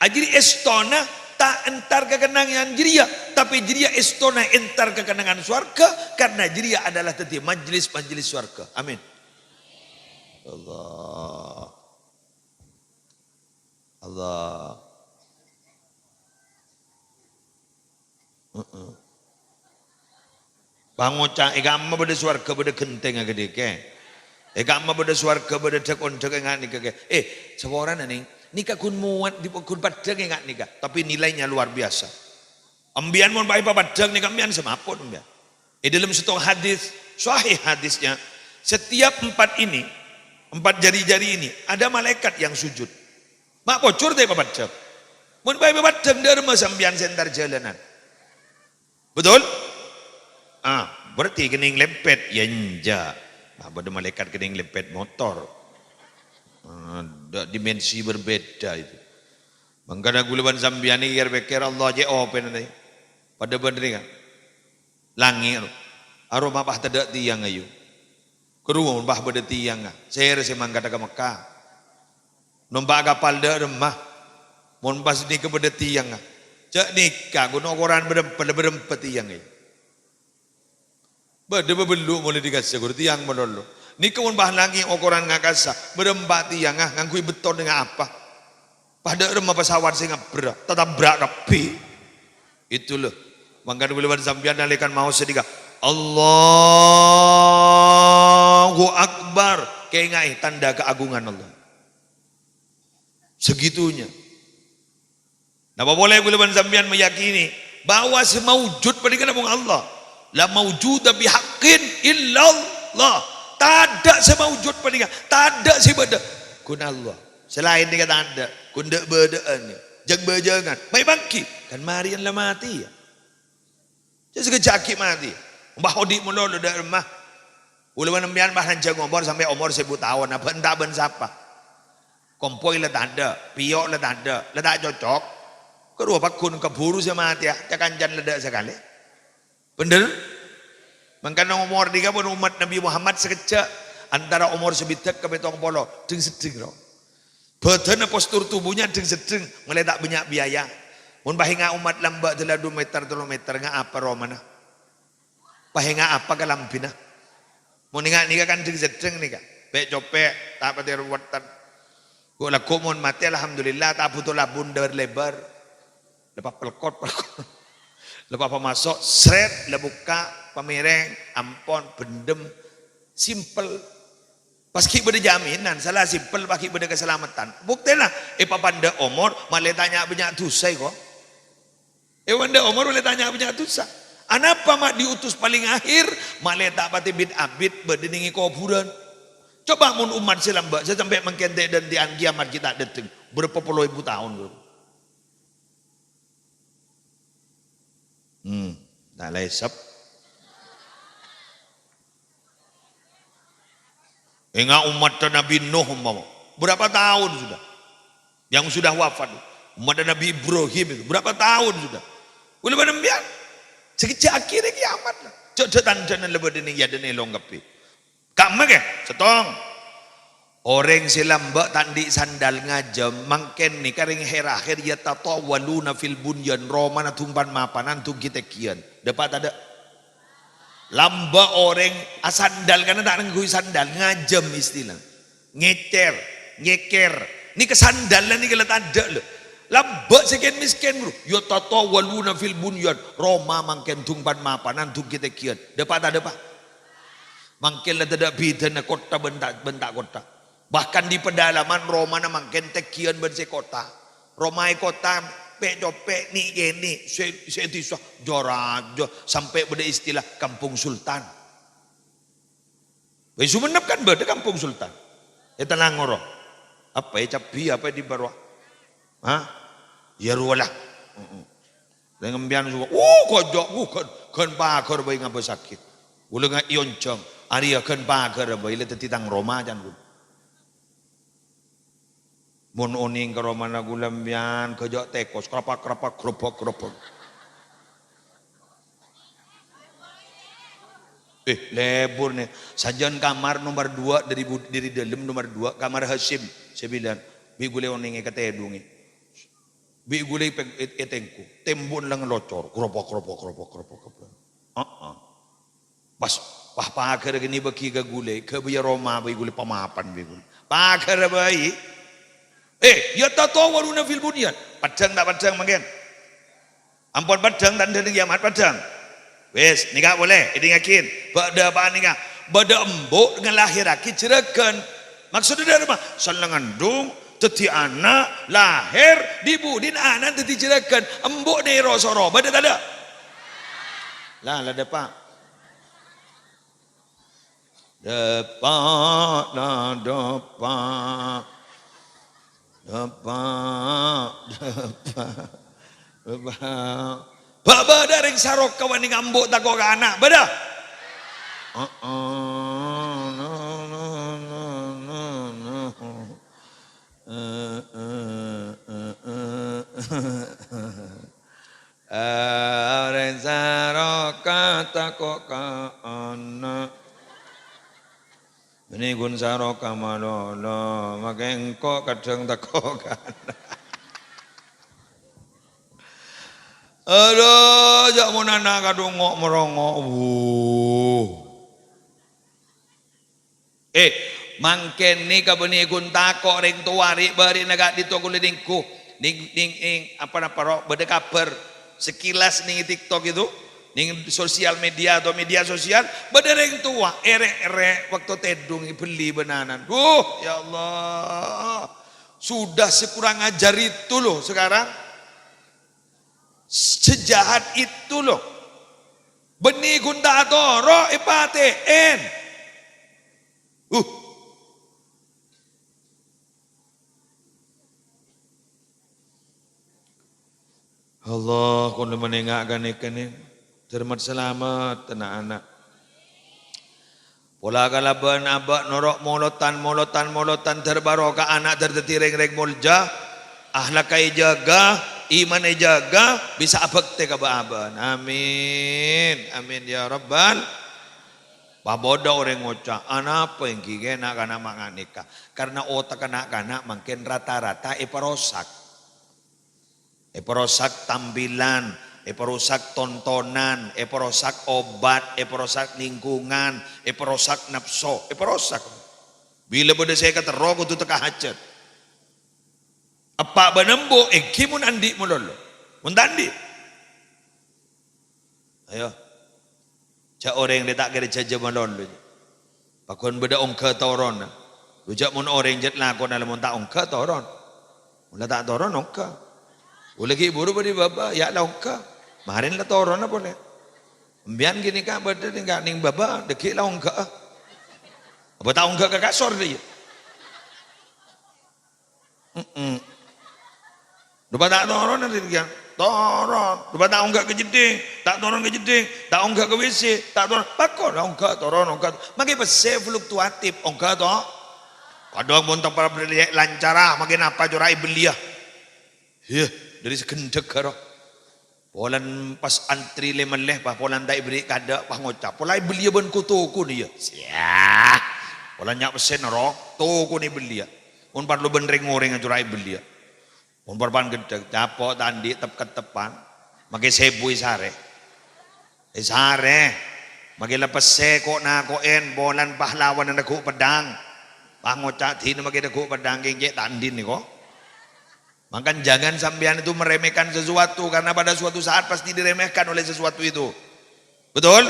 ajâriyâ èstona ta' entar ka kennengngan jâriyâ, tapè jâriyâ èstona entar ka kennengngan sowarghâ, karna jâriyâ adalah dhâddhi majlis-majlis sowarghâ. Amin. Allah. Allah. Heeh. Pangoca', è ka'emma bâdâ sowarghâ bâdâ ghentèngnga ghâdhiyâ, Kè. È ka'emma bâdâ sowarghâ bâdâ dhâk-ondhâk è nga' nèka, Kè. Eh, saporana, Nèng. Nèka ghun mowat, ghun paddhâng è nga' nèka. Tapè nilainya luar biasa. Embiyan mon bâi papaddhâng nèka embiyan samapon embiyan. È dâlem sèttong hadis, sahih hadisnya, setiap empat ini, empat jari-jari ini, ada malaikat yang sujud. Ma' pojhur ta' papaddhâng? Mon bâi papaddhâng, dâ' remma sampèyan sè entar jhâlânan. Betul? Ah, berarti kenning lempet, ya enjâ'. Nah, bâdâ malaikat kenning lempet motor. Ah, ada dimensi berbeda itu. Mangkana ghulâ bân sampèyan nèka kèr-pèkkèr Allah cè' opèna, ta'? Padâ bân rèya. Langngè', aro. Aromma pas tadâ' tèyang, ayo. Ghâruwa mon pas bâdâ tèyangnga, sèra sè mangkadhâ ka Mekkah. Nompa' kapal dâ' remma. Mon pas nèka bâdâ tèyangnga. Jâ' nèka, ghun okoran bârâmpa, bârâmpa tèyangnga. Bâdâ bâbellu' molaè dikassa, ghun tèyang malolo. Nèka mon pas langngè' okoran ngakassa, bârâmpa tèyangnga, ngangghuy betton nèka apa? Pas dâ' remma pesawat sè ngabbherrâ, tatabrak kabbhi. Itu loh. Mangkana kaulâ bân sampèyan nalèkana maos sanèka, "Allahu Akbar." Kaènga'è tandhâ kaagungan Allah. Segitunya. Napa polè kaulâ bân sampèyan meyakini bahwa sè maujud panèka namong Allah. La maujuda bihaqqin illallah. Tadâ' sè maujud panèka, tadâ' sè bâdâ. Ghun Allah. Sè laèn nèka tadâ'. Ghun dâ'-bâdâ'ân. Jâng-bâjângan. Mayu manggi. Kan marèyan la matè, ya. Jâ' sakejjhâ' aghi' matè. Mbah odi' malolo dâ' remma. Kaulâ bân sampèyan mbah lanjhâng omor sampè' omor sèbu taon. Abâ' enta' bân sapa? Kompoy la tadâ', pèyo' la tadâ', la ta' cocok. Karowa pagghun kabhuru sè matèya, ca-kancana la dâ' sakalè. Bhender? Mangkana omor nèka pon ommat Nabi Muhammad sakejjhâ', antara omor sabidhâk ka pèttong polo, dheng-seddheng, ro. Bhâdhânna postur tubuhnya dheng-seddheng, malè ta' bânnya' biaya. Mon paènga' ommat lambâ' dâlâ du mèter, tello mèter, nga' apa romana? Paènga' apa kalambhina? Mon ènga' nèka kan dheng-seddheng nèka. Pè'-copè', ta' patè ruwettan. Ghu' lagghu' mon matè, alhamdulillah, ta' bhuto labun dâr-lèbâr. La papelkot, pelkot. La pamaso', sret, la bukka', pamèrèng, ampon, bhendhem. Simpel. Pas ghi' bâdâ jaminan, sala simpel, pas ghi' bâdâ kasalameddhân. Buktèna, èpapandhâ' omor, malè ta' nya'-bânnya' dhusa, ko. Èpapandhâ' omor, malè ta' nya'-bânnya' dhusa. Anapa ma' diutus paling akhir, malè ta' patè bit-abit bâdâ nèng è kobhurân? Coba mon ommat sè lambâ', sè sampè' mangkèn tè'-dântè'an kiyamat ghi' ta' dâteng. Bârâmpa polo èbu taon, ko. Hmm, ta' lèsep. Ènga' ommatta Nabi Nuh, umpama. Berapa tahun sudah? Yang sudah wafat. Ommatta Nabi Ibrahim itu. Berapa tahun sudah? Kaulâ bân sampèyan. Sakejjhâ' akhirnya kiyamat. Jhâ' dâ-tandhâna la bâdâ nèng è adâ'na èlong kabbhi. Kamma, kè? Sèttong. Orèng sè lambâ' ta' andi' sandal ngajâm, mangkèn nèka rèng akhèr-akhèr yatatawwaluna fil bunyan, romana dhung pan-mapanan, dhung ghi'-tèngghi'ân. Dâpa' tadâ'? Lambâ' orèng asandal, karna ta' ngangghuy sandal, ngajâm istilah. Ngècèr, nyèkèr. Nèka sandalla nèka la tadâ', lho. Lambâ' sè kèn-mèskèn, bro. Yatatawwaluna fil bunyan, roma mangkèn dhung pan-mapanan, dhung ghi'-tèngghi'ân. Dâpa' ta' dâpa'? Mangkèn la tadâ' bhidhâna kottha bân ta', bân ta' kottha. Bahkan di pedalaman romana mangkèn tèngghi'ân bân sè kottha. Roma è kottha pè'-copè', nè'-kènè', sè, sè è dhisa, jâ-rajâ, sampè' bâdâ istilah Kampung Sultan. È Sumenep kan bâdâ Kampung Sultan. È Tellangoro. Apa è Cabbhi, apa è di Barwa? Hah? Iyâ rowa la. Heeh. Rèng sampèyan suka, "Oh, kojok, uh, ghân, ghân paghâr bhâi ngabâsaghi." Kaulâ nga' èonjhâng, "Arèya ghân paghâr bhâi la dhâddhi tang roma, can kaulâ." Mon onèng ka romana kaulâ sampèyan, ghâjâ' tèkos, krapak-krapak, grobak-grobak. Eh, lebur nè. Sajân kamar nomor dua dari bu-, dari dâlem nomor dua, kamar Hasyim, sè bilân. Bi' kaulâ onèngè katèdungè. Bi' kaulâ pèng-, è-, ètèngghu. Tèmbu'na la ngalocor. Grobak, grobak, grobak, grobak, grobak. Heeh. Pas, wah, paghârra ghânèka èbâghi ka kaulâ. Ghâbâyâ roma bhâi kaulâ pamapan bhâi kaulâ. Paghârra bhâi. Eh, yatatawwaluna fil bunyan. Paddhâng ta' paddhâng mangkèn? Ampon paddhâng tandhâna kiyamat, paddhâng. Wis, nèka polè, èdingngaghi. Bâ-, dâpa' nèka. Bâdâ embu' ngalahèrraghi jhurâghân. Maksodda dâ' remma? Sala ngandung, dhâddhi ana', lahèr, dhi-budhina ana' dhâddhi jhurâghân. Embu' nèro soro, bâdâ tadâ'? La, la dâpa'. Dâpa', la dâpa'. Dâpa', dâpa', dâpa'. Bâ-, bâdâ rèng Saroka bânnè ngambu' tako' ka ana', bâdâ? Heeh. No, no, no, no, no. Heeh, heeh, heeh. Orèng Saroka tako' ka ana'. Bânnè ghun Saroka malolo, makè engko' kadhâng tako' ka ana'. Adhu, jhâ' mon ana' kadhung ngo'-morongo'. Wuh. Eh, mangkèn nèka bânnè ghun tako' rèng towa, rè'-bâri'na ka'dinto kaulâ nèngghu. Nèng, nèng, nèng, apa-napa ro, bâdâ kabhâr. Sekilas neng TikTok itu, neng sosial media atau media sosial, bâdâ rèng towa, èrè'-èrè' waktu tèdung bellè bân ana'na. Duh, ya Allah. Sudah sekurang ajar itu loh sekarang. Sejahat itu loh. Bânnè ghun ta' atoro', èpatè'èn. Uh. Allah, kaulâ manènga' ghânèka, nè. Dhâr mat-salamet, na'-ana'. Pola kalabân abâ' noro' molotan, molotan, molotan, dhâr barokah ana', dhâr dhâddhi rèng-rèng molja, akhlakka èjâgâ, imanna èjâgâ, bisa abhâktè ka bâ'-abâ'ân. Amin. Amin, ya Rabbal. Pabâdâ orèng ngoca', "Anapa ènggi kè na'-kana' ma' ghânèka?" Karena otakka na'-kana' mangkèn rata-rata èparosak. Èparosak tampilan, èparosak tontonan, èparosak obat, èparosak lingkungan, èparosak napso, èparosak. Bilâ bâdâ sè èkaterro kodhu tekka hajât. Eppa' bân embu' ènggi mon andi' malolo. Mon ta' andi'? Ayo. Jhâ' orèng rè ta' kèra jhâjhâ malolo. Paghun bâdâ ongghâ toronna. Lo jhâ' mon orèng jhât lakona la mon ta' ongghâ toron. Mon la ta' toron ongghâ. Ollè ghi' buru bâdâ bâbâ, ya' la ongghâ. Marèn la toronna polè. Empèyan ghânèka bâdâ neng ka-, neng bâbâ, dhâggi' la ongghâ'â. Apa ta' ongghâ ka kasor dhâ' iyâ? Mm-mm. Dupa ta' toron, Rizky? Toron. Dupa ta' ongghâ ka jeddhing, ta' toron ka jeddhing, ta' ongghâ ka W C, ta' toron. Pakon, ongghâ, toron, ongghâ. Makè pèssè fluktuatif, ongghâ to? Kadhâng mon tepar belliyâ lancara, makè napa cora' èbelliyâ? Heh, dhâri saghândhâghâ ro. Polana pas antri lè-mellè, pas polana ta' èberri' kadâ', pas ngoca', "Pola èbelliyâ bân ko-tokona, yâ." Siah. Polana nya' pèssèna, ro, tokona èbelliyâ. Mon parlo bân rèng-orèng cora' èbelliyâ. Mon parappa'na ghândhâ', capo' ta' andi' tep-kettepan, makè sèbu èsarè. Èsarè. Makè la pèssè ko'-nako'èn, polana pahlawanna neggu' peddhâng. Pas ngoca', "Dinah makè neggu' peddhâng, kèng cè' ta' andi' nèko." Mangkana jangan sampèyan itu meremehkan sesuatu, karena pada suatu saat pasti diremehkan oleh sesuatu itu. Betul?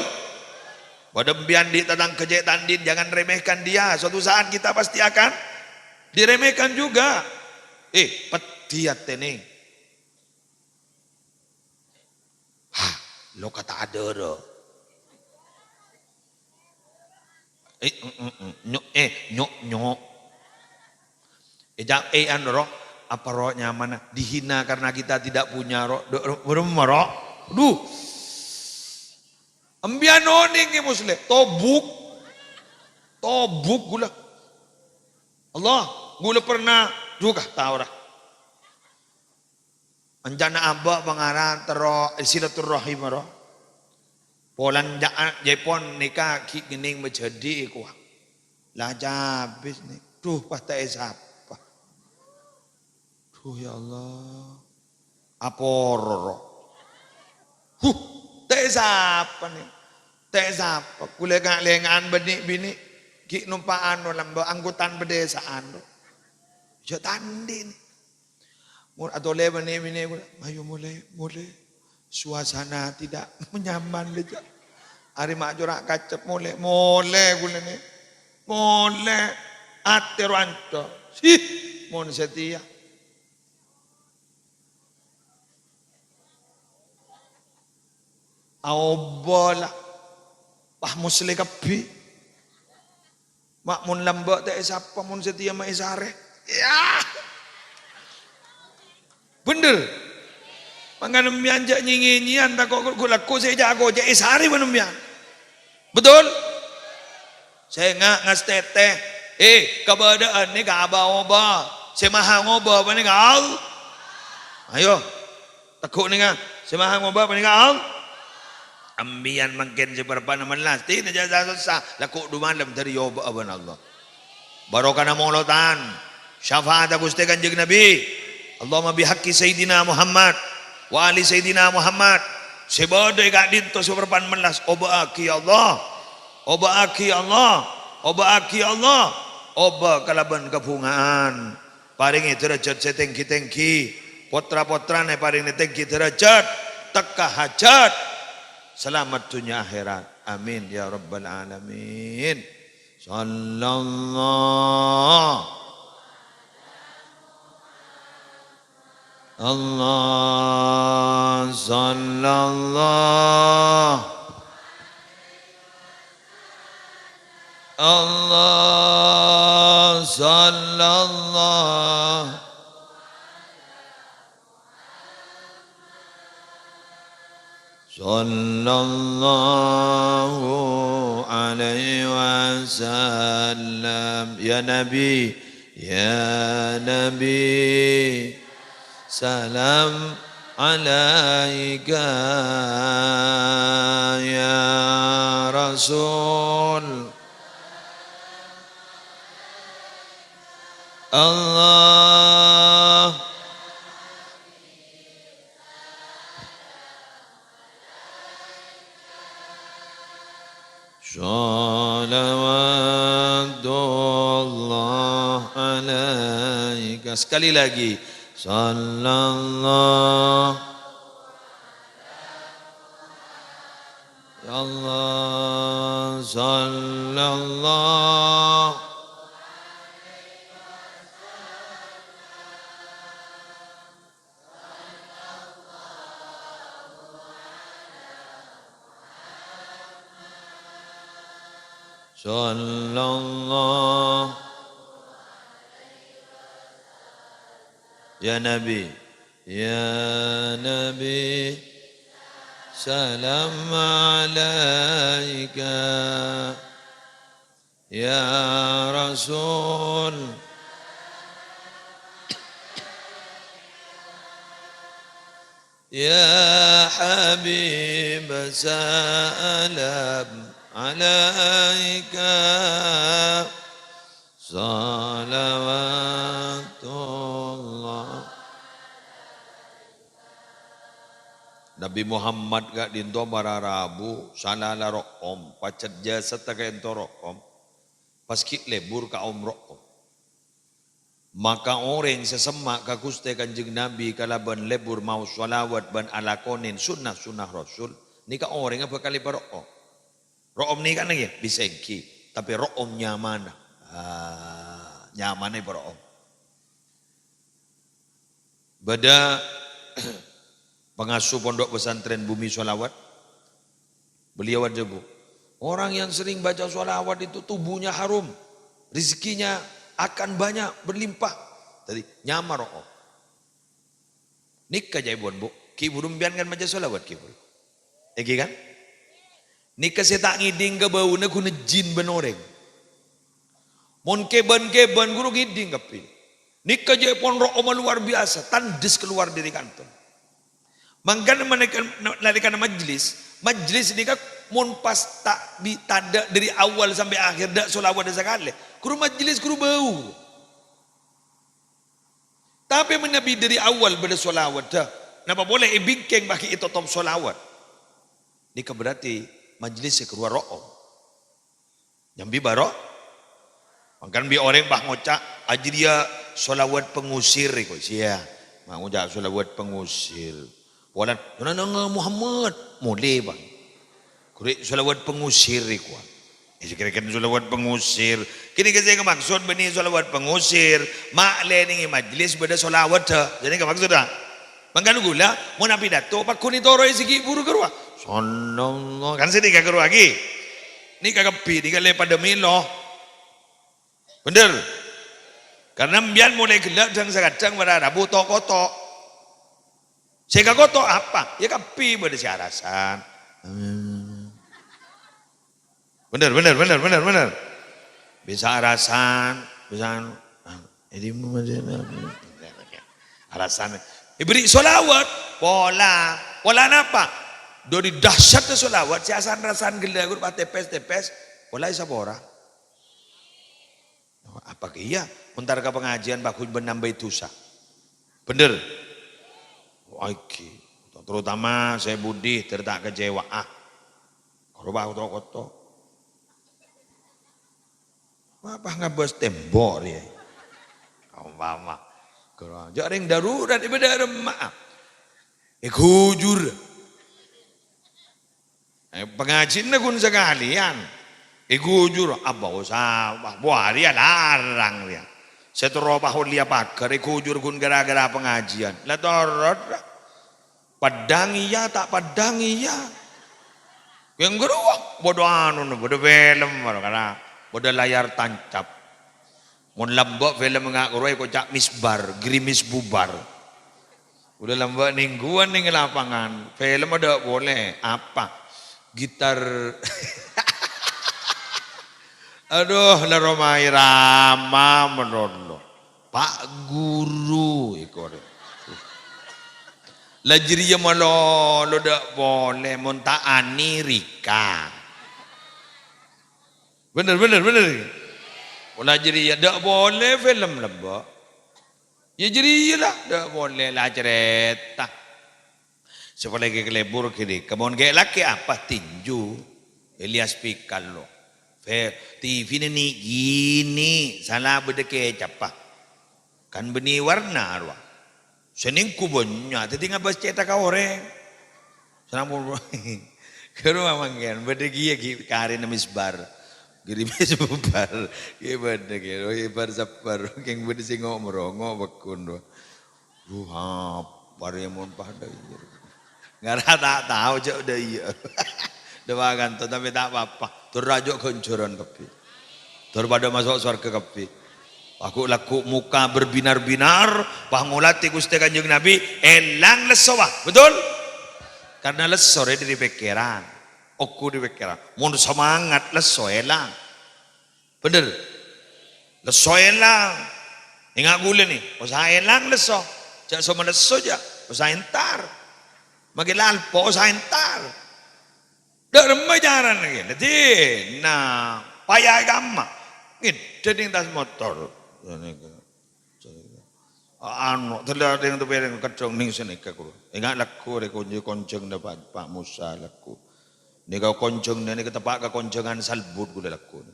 Padâ empèyan andi' tatangghâ cè' ta' andi', jangan remehkan dia. Suatu saat kita pasti akan diremehkan juga. Eh, peddhi atèna. Hah, lo kata adârâ. Eh, mm, mm, mm. Nyo-, eh, nyo'-nyo'. Eh, ja-, eh, anu, ro, apa, ro, nyamana? Dihina karena kita tidak punya, ro. Do-, ro, ro, ro. Duh. Empèyan onèng, Musleh. Tobuk. Tobuk ghulâ. Allah, ghulâ pernah duka, ta' ora. Encana abâ' pangaran terro silaturrahim ro. Polana ja-, jâèpon nèka ghi' ngennèng majhâdhi kowa. La cabis nè. Duh, pas ta' èsapa. Duh, ya Allah. Apororo. Huh, ta' èsapa nè. Ta' èsapa. Kulâ nga'-lènga'an bânnè binè. Ghi' nompa' anu lambâ' anggotan pedesaan ro. Jhâ' ta' andi' nè. Mon atolè bânnè binè kulâ, "Ayo molè, molè." Suasana tidak nyaman lè, jhâ'. Arè ma' cora' kacep, molè, molè kulâ nè. Molè, atè ro ancor. Sih, mon satèya. Aobâ la. Wah, Musleh kabbhi. Ma' mon lambâ' ta' èsapa, mon satèya ma' èsarè. Yah. Bhender. Mangkana empèyan jhâ' nyè-ngènyèyan, tako' ghu-, ghu-, lagghu' sè èjhâ' akoca' èsarè bân empèyan. Betul? Sènga' ngastètè. Eh, kabâdâ'ân nèka abâ-obâ. Sè maha ngobâ panèka Allah. Ayo. Tegghu' nèka, sè maha ngobâ panèka Allah. Empèyan mangkèn sè parappa'na mellas, dinah jhâ' sa-sossa, lagghu' du malem dhâri èobâ'â bân Allah. Barokana molotan, syafa'atta Ghustè Kanjeng Nabi. Allahumma bihaqqi Sayyidina Muhammad, wa ali Sayyidina Muhammad. Sè bâdâ è ka'dinto sè parappa'na mellas, obâ'aghi ya Allah. Obâ'aghi ya Allah. Obâ'aghi ya Allah. Obâ kalabân kabhunga'an. Parèngè dârâjhât sè tèngghi-tèngghi. Potra-potrana èparèngè tèngghi dârâjhât. tekka hajat, salamet dhunnya akhèrat. Amin ya rabbal alamin. Sallallahu Allah, sallallahu Allah, sallallahu Sallallahu alaihi wasallam. Ya Nabi, ya Nabi, salam alaika ya Rasul. Allah. Salawatullah alaika. Sekali lagi. Sallallahu. Ya Allah, sallallahu. Sallallahu. Ya Nabi, ya Nabi, salam alaika. Ya Rasul, ya Habib, salam alaika, salawatullah. Nabi Muhammad ka'dinto mara rabu, sala la ro'om, pajhât jasadda ka'dinto ro'om, pas ghi' lebur kaom ro'om. Maka orèng sè semma' ka Ghustè Kanjeng Nabi kalabân lebur maos shalawat bân alakonè sunnah-sunnah Rasul, nèka orèngnga bhâkal èparo'om. Ro'om nèka nèka bisa ènggi, tapè ro'om nyamana. Ah, nyamana èparo'om. Bâdâ pangasuh Pondok Pesantren Bumi Sholawat. Beliau adhâbu, "Orang yang sering baca sholawat itu tubuhnya harum, rezekinya akan banyak, berlimpah." Dhâddhi, nyama ro'om. Nèka ca'èpon, Bu, ghi' bhuru sampèyan kan maca sholawat, ghi' bhuru. Èngghi kan? Nèka sè ta' ngèdhing ka bâuna ghuna jin bân orèng. Mon kèbân-kèbân ghuru ngèdhing kabbhi. Nèka ca'èpon ro'omma luar biasa, tandhes kalowar dhâri kanto. Mangkana manèka, nalèkana majlis, majlis nèka mon pas ta' bi-, tadâ' dhâri awal sampè' akhèr, tadâ' sholawat sakalè, ghuru majlis ghuru bâu. Tapè manabi dhâri awal bâdâ sholawadda, napa polè è bingkèng bâgi ètotop sholawat. Nèka berarti majlis sè karowa ro'om. Nyambi bâro'. Mangkana bi' orèng pas ngoca', "Ajâriyâ sholawat pengusir," èko, siya. Ma' ngoca' sholawat pengusir. Polana, "Nang Muhammad," molè, Bang. Ghuru sholawat pengusir, èko. Eh, kira-kira sholawat pengusir. Kènè' sè èkamaksod bânnè sholawat pengusir. Ma' lè nèng è majlis bâdâ sholawat, ha. Jadi èkamaksod, ha? Mangkana ghulâ, mon apidato, pagghun ètoro'è sè ghi' bhuru karowa. Sallallahu. Kan sè nèka karowa ghi. Nèka kabbhi, nèka lè padâ mèlo. Bhender? Karna sampèyan molaè ghellâ' dhâng-sakadhâng para rabu to'-koto'. Sè èkakoto' apa? Yâ kabbhi bâdâ sè arasan. Bhender, bhender, bhender, bhender, bhender. Bisa arasan, bisa anu. Ah, jadi arasan. Èbherri' sholawat, pola. Pola napa? Dhâri dahsyatnya sholawat, sè asan-rasan ghellâ' ghuru patèpès-tèpès, pola èsapora. Apa kèya? Mon entar ka pangajiân pagghun bân nambâi dhusa. Bhender? Wah, èngghi. Terutama sè budi, ter ta' kecewa'a. Karo bâ' to'-koto'. Apa ngabâs tembok rèya? Umpama. Karo jhâ' rèng darurat, ibadah remma'a. Èghujur. Eh, pangajiyânna ghun sakalèyan. Èghujur, abâ' osa, wah, wah, rèya larang rèya. Sè terro paholèya paghâr, èghujur ghun ghârâ-ghârâ pangajiyân. La torot, ra. Peddhâng iyâ, ta' peddhâng iyâ. Kèng ghâruwa, bâdâ anona, bâdâ film, karana bâdâ layar tancap. Mon lambâ' film nga' ghâruwa èkoca' misbar, gerimis bubar. Ghulâ lambâ' nèngghuwân neng lapangan, film adâ' polè, apa? Gitar. Adhu, la roma irama malolo. Pak Guru, èko rè. La jârèya malolo adâ' polè, mon ta' Ani, Rika. Bhender, bhender, bhender. Pola jârèya adâ' polè film lambâ'. Iyâ jârèya la, adâ' polè la carèta. Sè palèng kalebur ghânèka, mon ghi' lakè' apa? Tinju. Ilyas Pikal lo. Fe-, T V-na nè'-ghini', sala bâdâ kecappa. Kan bânnè warna rowa. Sè nèngghu bânnya', dhâddhi ngabâs cèthak ka orèng. Sampon, ghâruwa mangkèn, bâdâ kèya ghi' karèna misbar. Gerimis bubar. Ghi' bâdâ kèya, oh, ibar-sabar. Kèng bâdâ sè ngo'-morongo' pèkkun rowa. Duh, apa rè mon padâ iyâ. Ngara ta' tao jâ' dâ' iyâ. Dâ' makan to, tapè ta' pa-apa. Dur rajâ ghânjhârân kabbhi. Dur padâ maso' sowarghâ kabbhi. Lagghu'-lagghu' moka berbinar-binar, pas ngolatè Ghustè Kanjeng Nabi, èlang lesso, Pak. Betul? Karena lesso rè dâri pèkkèran. Ongghu dâri pèkkèran. Mon semangat, lesso èlang. Bhender? Lesso èlang. Enga' ghulâ nè, osa èlang lesso. Jâ' soma lesso jâ', osa entar. Maghi lalpo, osa entar. Dâ' remma carana kèya. Dhâddhi, na, paya è kamma. Ngèdhâ neng attas motor. Anu, tella teng tepèrèng keddhâng neng sanèka ghulâ. Enga' lagghu' rè konjhâ-, konjhângnga Pa', Pa' Musa lagghu'. Nèka konjhângnga nèka teppa' ka konjhângan Salbut ghulâ lagghu'.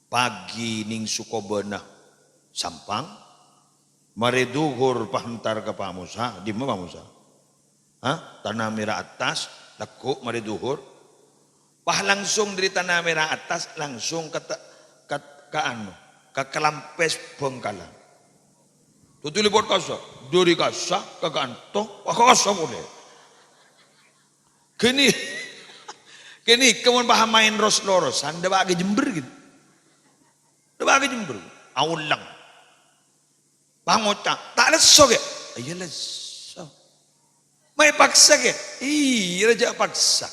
Pagi neng Sukobana Sampang, marè dhuhur pas entar ka Pa' Musa, dimma Pa' Musa? Ha? Tanah Merah Atas, lagghu' marè dhuhur. Pas langsung dâri Tanah Merah Atas, langsung ka te-, ka, ka anu, ka Kalampès Bhângkalan. Totuli pot kassa, dâri kassa ka kanto, pas kassa polè. Ghânèka, ghânèka mon pas maèn ros-lorosan, dâpa' ka Jember, gitu. Dâpa' ka Jember, aolèng. Pas ngoca', "Ta' lesso, Kè?" "Iyâ, lesso." "Ma' èpaksa, Kè?" "Iyâ, jâ' paksa.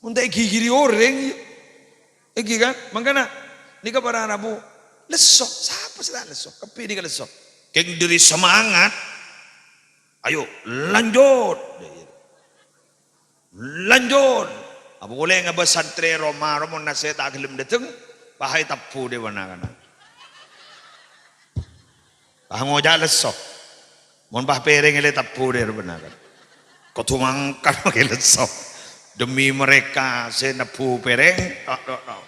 Mon ta' èghighiri orèng, iyâ." Èngghi, kan? Mangkana, nèka para rabu, lesso. Sapa sè ta' lesso? Kabbhi nèka lesso. Kèng dâri semangat. Ayo, lanjut. Lanjut. Apa polè ngabâs santrè roma, roma nasè' ta' ghellem dâteng, pas ètabbhu dâ' bân na'-kana'. Pas ngoca' lesso. Mon pas pèrèng èlè tabbhu dâ' bân na'-kana'. Kodhu mangkat maghi lesso. Demi mereka sè nebbhu pèrèng, tok, tok, tok.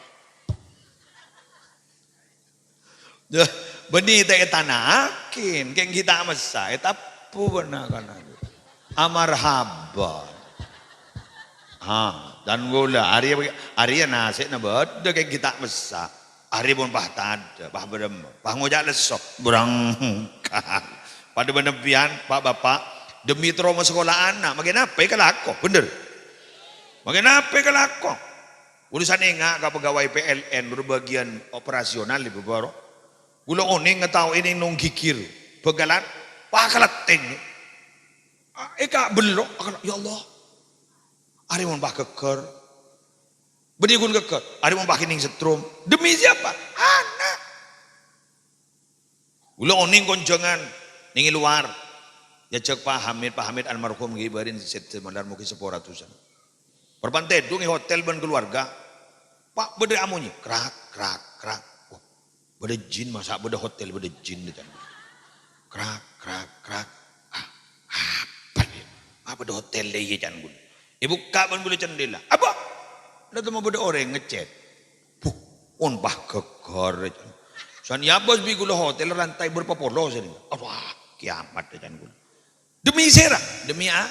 Yâ, bânnè ta' ètana'aghi, kèng ghi' ta' messa, ètabbhu bân na'-kana'. Amarhaba. Ha, dân ghulâ, arèya, arèya nasè'na bâdâ kèng ghi' ta' messa. Arèya pon pas tadâ', pas bârâmma, pas ngoca' lesso, berangkat. Padâ bân sampèyan, Pa', Bapa', demi terro masakola ana', maghi napa èkalako, bhender? Maghi napa èkalako? Ghulâ sanènga' ka pegawai P L N, bâgiyan operasional, Ibu Baro. Ghulâ onèng ngataowè nèng nong ghighir, bhâkalan pakalèttèng. A, èkabello', akala, "Ya Allah, arèya mon pas ghâggâr." Bânnè ghun ghâggâr, arèya mon pas kènèng setrum. Demi siapa? Ana'. Ghulâ onèng konjhângan nèng è lowar. Èajhâk Pa' Hamid, Pa' Hamid almarhum ghi' bâri' sè malar moghi seppo ratusan. Bârâmpan tèdung è hotel bân kaluwarga. Pas bâdâ amonyè, krak, krak, krak. Wah, bâdâ jin, masa' bâdâ hotel bâdâ jin, can. Krak, krak, krak. Ah, apa nè? Apa bâdâ hotel iyâ, can ghulâ. Èbukka' bân ghulâ cendhela. Apa? La temmo bâdâ orèng ngechat. Buh, mon pas ghâggâr, can. San èabâs bi' ghulâ hotel lantai berapa polo, san. Wah, kiamat, can ghulâ. Demi sèra? Demi a-,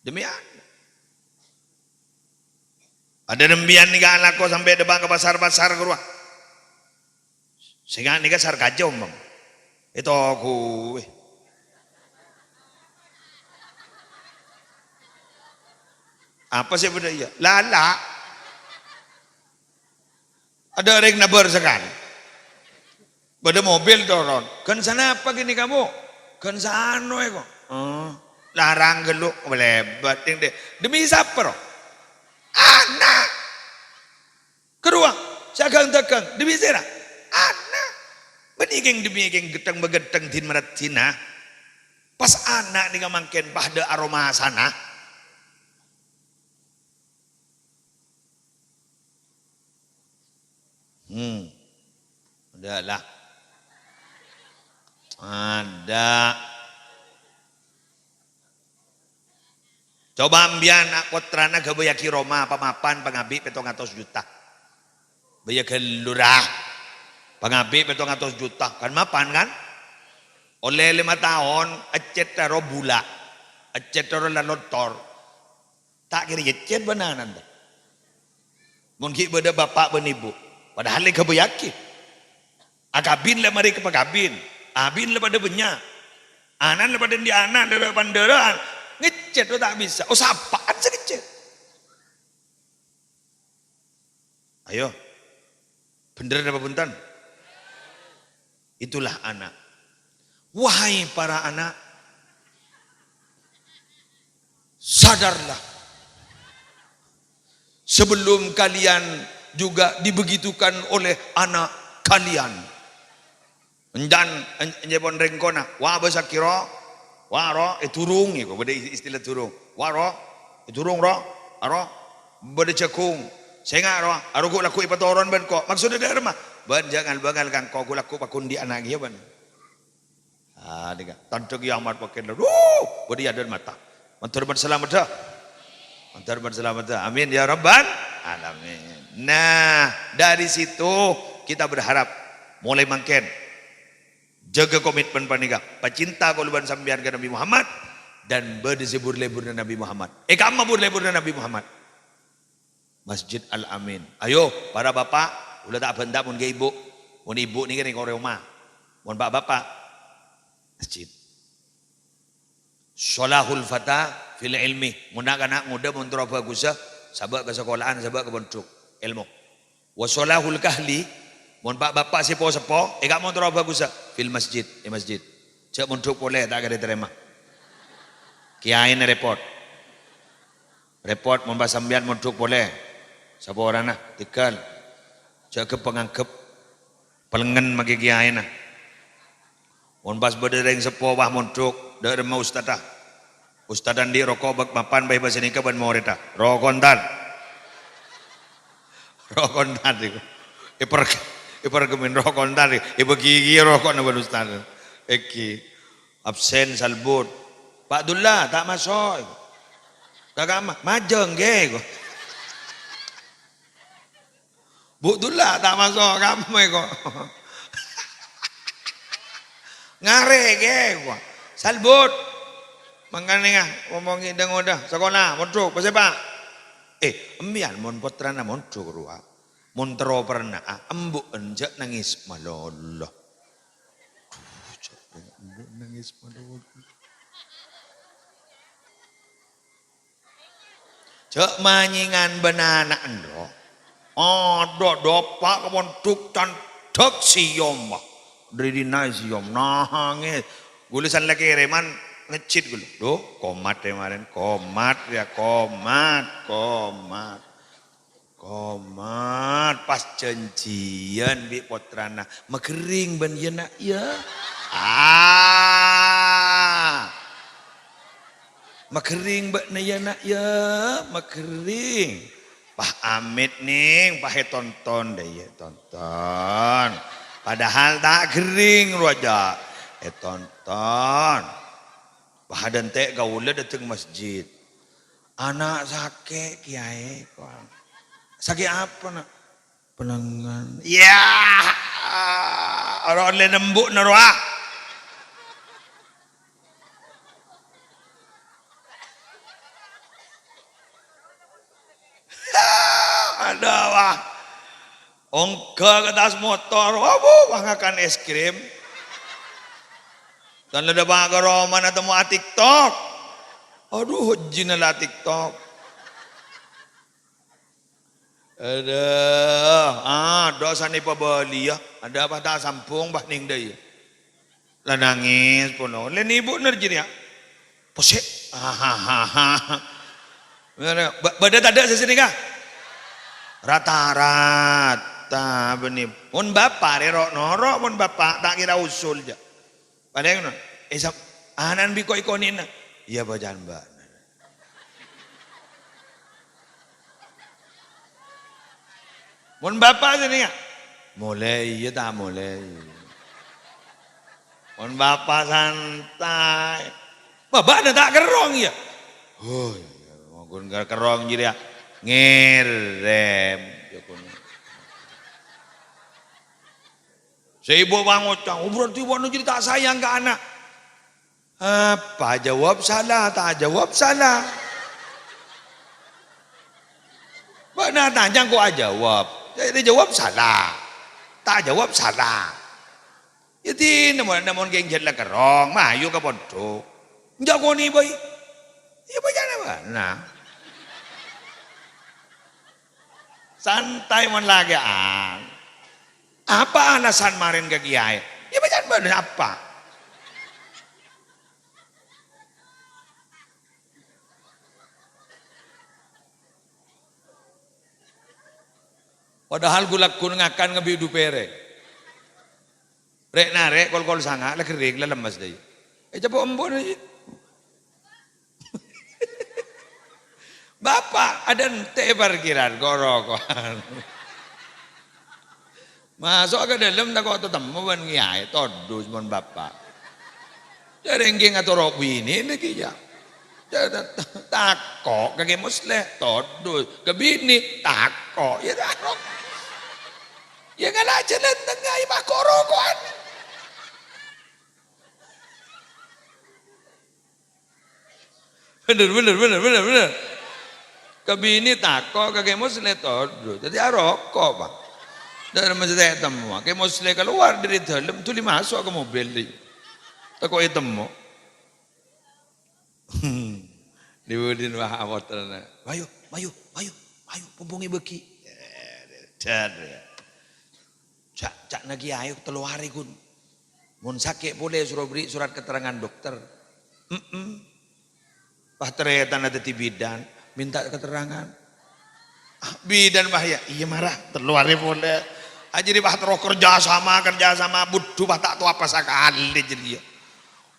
demi a-, Adâ' sampèyan nèka alako sampè' dâpa' ka pasar-pasar, ka rowa. Sènga' nèka sar kajom, Bang. Ètoghuwè. Apa sè bâdâ iyâ? Lala'. Adâ' orèng nabâr sakalè. Bâdâ mobil toron. "Ghân sanapa kènè' kamu?" "Ghân sano, èko." "Oh, larang ghâllu." Lèbât, ding, ding. Demi sapa, ro? Ana'. Ka rowa, sè aghâng-dâghâng. Demi sèra? Ana'. Bânnè kèng demi kèng ghâttheng-maghâttheng din-maraddinna. Pas ana' nèka mangkèn padâ aromasana. Hmm. Adâ' la. Adâ'. Coba sampèyan na' pottrana ghâbâyyaghi roma pamapan pangabit pètto atos juta. Bâjâ ghâllu ra. Pangabit pètto atos juta. Kan mapan, kan? Ollè lèma taon, èccèt ro bulâ. Èccèt ro lalontor. Ta' kèra èccèt bân ana'na. Mon ghi' bâdâ bapa' bân ibu, padahal èghâbâyyaghi. Akabin la marè ka pakabin, abin la padâ bânnya'. Ana'na la padâ andi' ana', dârâ-pandârâ'ân. Ngèccèt ro ta' bisa. Oh, sapa'an sè ngèccèt? Ayo. Bhendher napa bhunten? Itulah anak. Wahai para anak, sadarlah. Sebelum kalian juga dibegitukan oleh anak kalian. Èndan, èn-, ènjepon rèngkona, "Wa, bâsaghi, ro." "Wa, ro, èdurung," èko, bâdâ i-, istilah durung. "Wa, ro, èdurung, ro. Aro, bâdâ jhâghung. Sènga', ro, aro ghu'-lagghu' èpatoron bân ko'." Maksodda dâ'remma? "Bân jhâ' ngal-bângal ka engko', ghu'-lagghu' pakondi' ana' kèya, bân." Ah, nèka, tandhâ kiyamat pakèn. Wuh, bâdâ è adâ'na mata. Mandhâr bân salameddhâ. Mandhâr bân salameddhâ. Amin, ya rabbal alamin. Nah, dari situ kita berharap mulai mangkèn jâgâ komitmen panèka. Pacinta kaulâ bân sampèyan ka Nabi Muhammad dan bâdâ sè bur-lèburrâ Nabi Muhammad. È kamma bur-lèburrâ Nabi Muhammad? Masjid Al-Amin. Ayo, para bapa', kaulâ ta' abhânta mon ghi' ibu. Mon ibu nèka rèng-orèng roma. Mon pa'-bapa', masjid. Shalahul fata fil ilmi. Mon na'-kana' ngodâ mon terro bhâghussâ, sabâ' ka sakola'an, sabâ' ka pondhuk èlmo. Wa shalahul kahli, mon pa'-bapa' sè po-seppo, ènga' mon terro bhâghussâ, fil masjid, è masjid. Jhâ' mondhuk polè, ta' kèra ètarèma. Kèyaèna rèpot. Rèpot mon pas sampèyan mondhuk polè. Saporana, tèghâl. Jhâ' ghâmpang anggep. Pèlengngen makè kèyaèna. Mon pas bâdâ rèng seppo, wah, mondhuk, dâ'remma ustadda. Ustadda andi' roko' bâk mapan bhâi bâ' sanèka bân morèdda. Roko' entar. Roko' entar, èko. Èper-, èpergemmèn roko' entar, èko. Èbâghi kèya roko'na bân ustadda. Èngghi. Absen, salbut. "Pak Dulla, ta' maso'," èko. "Ka kamma?" "Majâng, ghi," èko. "Bu' Dulla, ta' maso' kamma, èko." "Ngarè', ghi," èko. "Salbut." Mangkana, ngomong ngèdhâng odâ, sakola, mondhuk, pasèpa'. Eh, empèyan mon pottrana mondhuk rowa. Mon terro perna'a, embu'en jhâ' nangès malolo. Duh, jhâ' embu'en nangès malolo. Jhâ' manyèngan bân ana'en, ro. Adâ' dâpa' ka pondhuk candhâk sèyom, wah. Dâri dinna' sèyom, nangès. Ghulâ san la kèrèman ngejjhit ghulâ. Duh, komat rè marèn, komat, yâ, komat, komat. Komat, pas janjian bi' pottrana. Maghering bân iyâ, Na', yâ. Ah. Maghering bâ'na, yâ, Na', yâ. Maghering. Wah, amit, Nèng. Wah, ètonton, dâ' iyâ, ètonton. Padahal ta' ghering, rowa jhâ'. Ètonton. Wah, adântè' kaulâ dâteng masjid. "Ana' sakè', Kèyaè," èko. "Sakè' apa, Na'?" "Pèlengngen." "Yâ! Ora ollè nembu'na rowa." Dâ', wah. Ongghâ ka attas motor. Wah, bu, wah, ngakan es krim. Tan la dâpa' ka romana temmo a-TikTok. Adhu, hojjina la TikTok. Adâ, adâ sanè pabâliyâ. Adâ apa ta' sambung, bah, nèng dâ' iyâ. La nangès pon. Lèn ibu ner jârèya. Pesè'. Ahahaha. Bâ-, bâdâ tadâ' sè sanèka? Rata-rata bânnè. Mon bapa' rè ro'-noro', mon bapa' ta' kèra usul jâ. Palèng no. Eh, sap-, ana'na bi' ko-, èkonè'na. Iyâ, bâjâna bâ'na. Mon bapa' sè nènga, molè iyâ ta' molè? Mon bapa' santai. Bâbâna ta' kerrong iyâ? Oh, iyâ, iyâ. Mon kerrong jârèya ngèrèm. Sè ibu pangoca', "Oh, berarti bâ'na jârèya ta' sayang ka ana'." Apa jawab salah, ta' jawab salah. Bâ'na tanya kok ajawab. Jârèya jawab salah. Ta' jawab salah. Yâ dinah mon, mon kèng jhât la kerrong, mayu ka pondhuk. Enjâ' konè bhâi. Iyâ bâjâna bâ'na. Santai mon lakè'an. Apa alasan marèn ka kiyaè? Iyâ bâjâna bâ'na apa? Padahal ghu-lagghu ngakan ngabi' dhu pèrèng. Rè'-narè' kol-kol sanga' la ghering, la lemmes dâ' iyâ. Eh, coba embu'na iyâ. Bapa', adâ' ente' parkiran, ko-roko'an. Maso' ka dâlem tako' tatemmo bân kiyaè, todus mon bapa'. Jârèya èngghi ngatoro' binèna kèya. Tako' ka Kè Musleh, todus. Ka binè, tako'. Iyâ, tako'. Iyâ, ngala' jhâlân tengnga, iyâ, pas ko-roko'an. Bhender, bhender, bhender, bhender, bhender. Ka binè tako', ka Kè Musleh todus. Dâddhi aroko', Pak. Dâ' remma sè ta' ètemmo. Kè Musleh kalowar dâri dâlem, dhuli maso' ka mobil, dhi. Tako' ètemmo. Dhi-budhina, wah, apotrana. "Mayu, mayu, mayu, mayu, pompong èbâghi." Dâr. Ca'-, ca'na kiyaè tello arè, ghun. Mon sakè' polè soro bherri' sorat keterangan dokter. Mm-mm. Pas tarètanna dâddhi bidan, minta keterangan. Ah, bidan, wah, iyâ, iyâ, mara, tello arè polè. Ah, jârèya, wah, terro kerja sama, kerja sama, budhu, wah, ta' tao apa sakalè jârèya.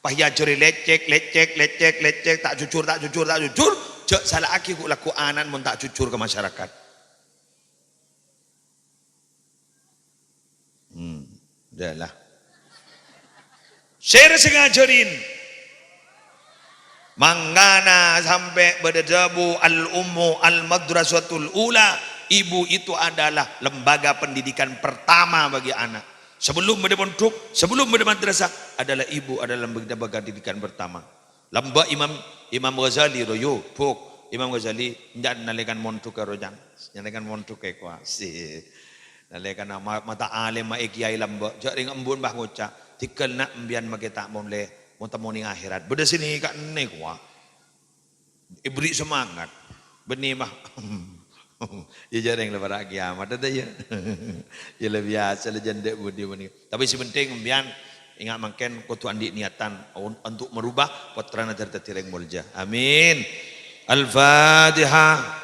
Wah, iyâ, jârèya lècèk, lècèk, lècèk, lècèk, ta' jujur, ta' jujur, ta' jujur. Jhâ' sala'aghi ghu-, lagghu ana'na mon ta' jujur ka masyarakat. Hmm, iyâlah. Sèra sè ngajhârin. Mangkana sampè' bâdâ dhâbu, "Al-ummu al-madrasatul ula." Ibu itu adalah lembaga pendidikan pertama bagi anak. Sebelum bâdâ pondhuk, sebelum bâdâ madrasah, adalah ibu adalah lembaga pendidikan pertama. Lambâ' Imam, Imam Ghazali rowa, Bu'. Imam Ghazali, enjâ' nalèkana mondhuk karo jân. Nalèkana mondhuk è kowa. Si. Nalèkana ma-, mata alim ma' è kiyaè lambâ'. Jâ' rèng embu'na bâ ngoca', "Dhigghâl, na', embiyan makè ta' molè, mon temmo neng akhèrat." Bâdâ sè nèka ennè kowa. Èbherri' semangat. Bânnè, mah. Iyâ, jârèya la para' kiyamat, ta, iyâ. Iyâ, la biyasa, la jân dâ' budi bânnè. Tapè sè penting, embiyan, enga' mangkèn kodhu andi' niyatan un-, untuk merubah pottrana dâr-, dâddhi rèng molja. Amin. Al-Fatihah.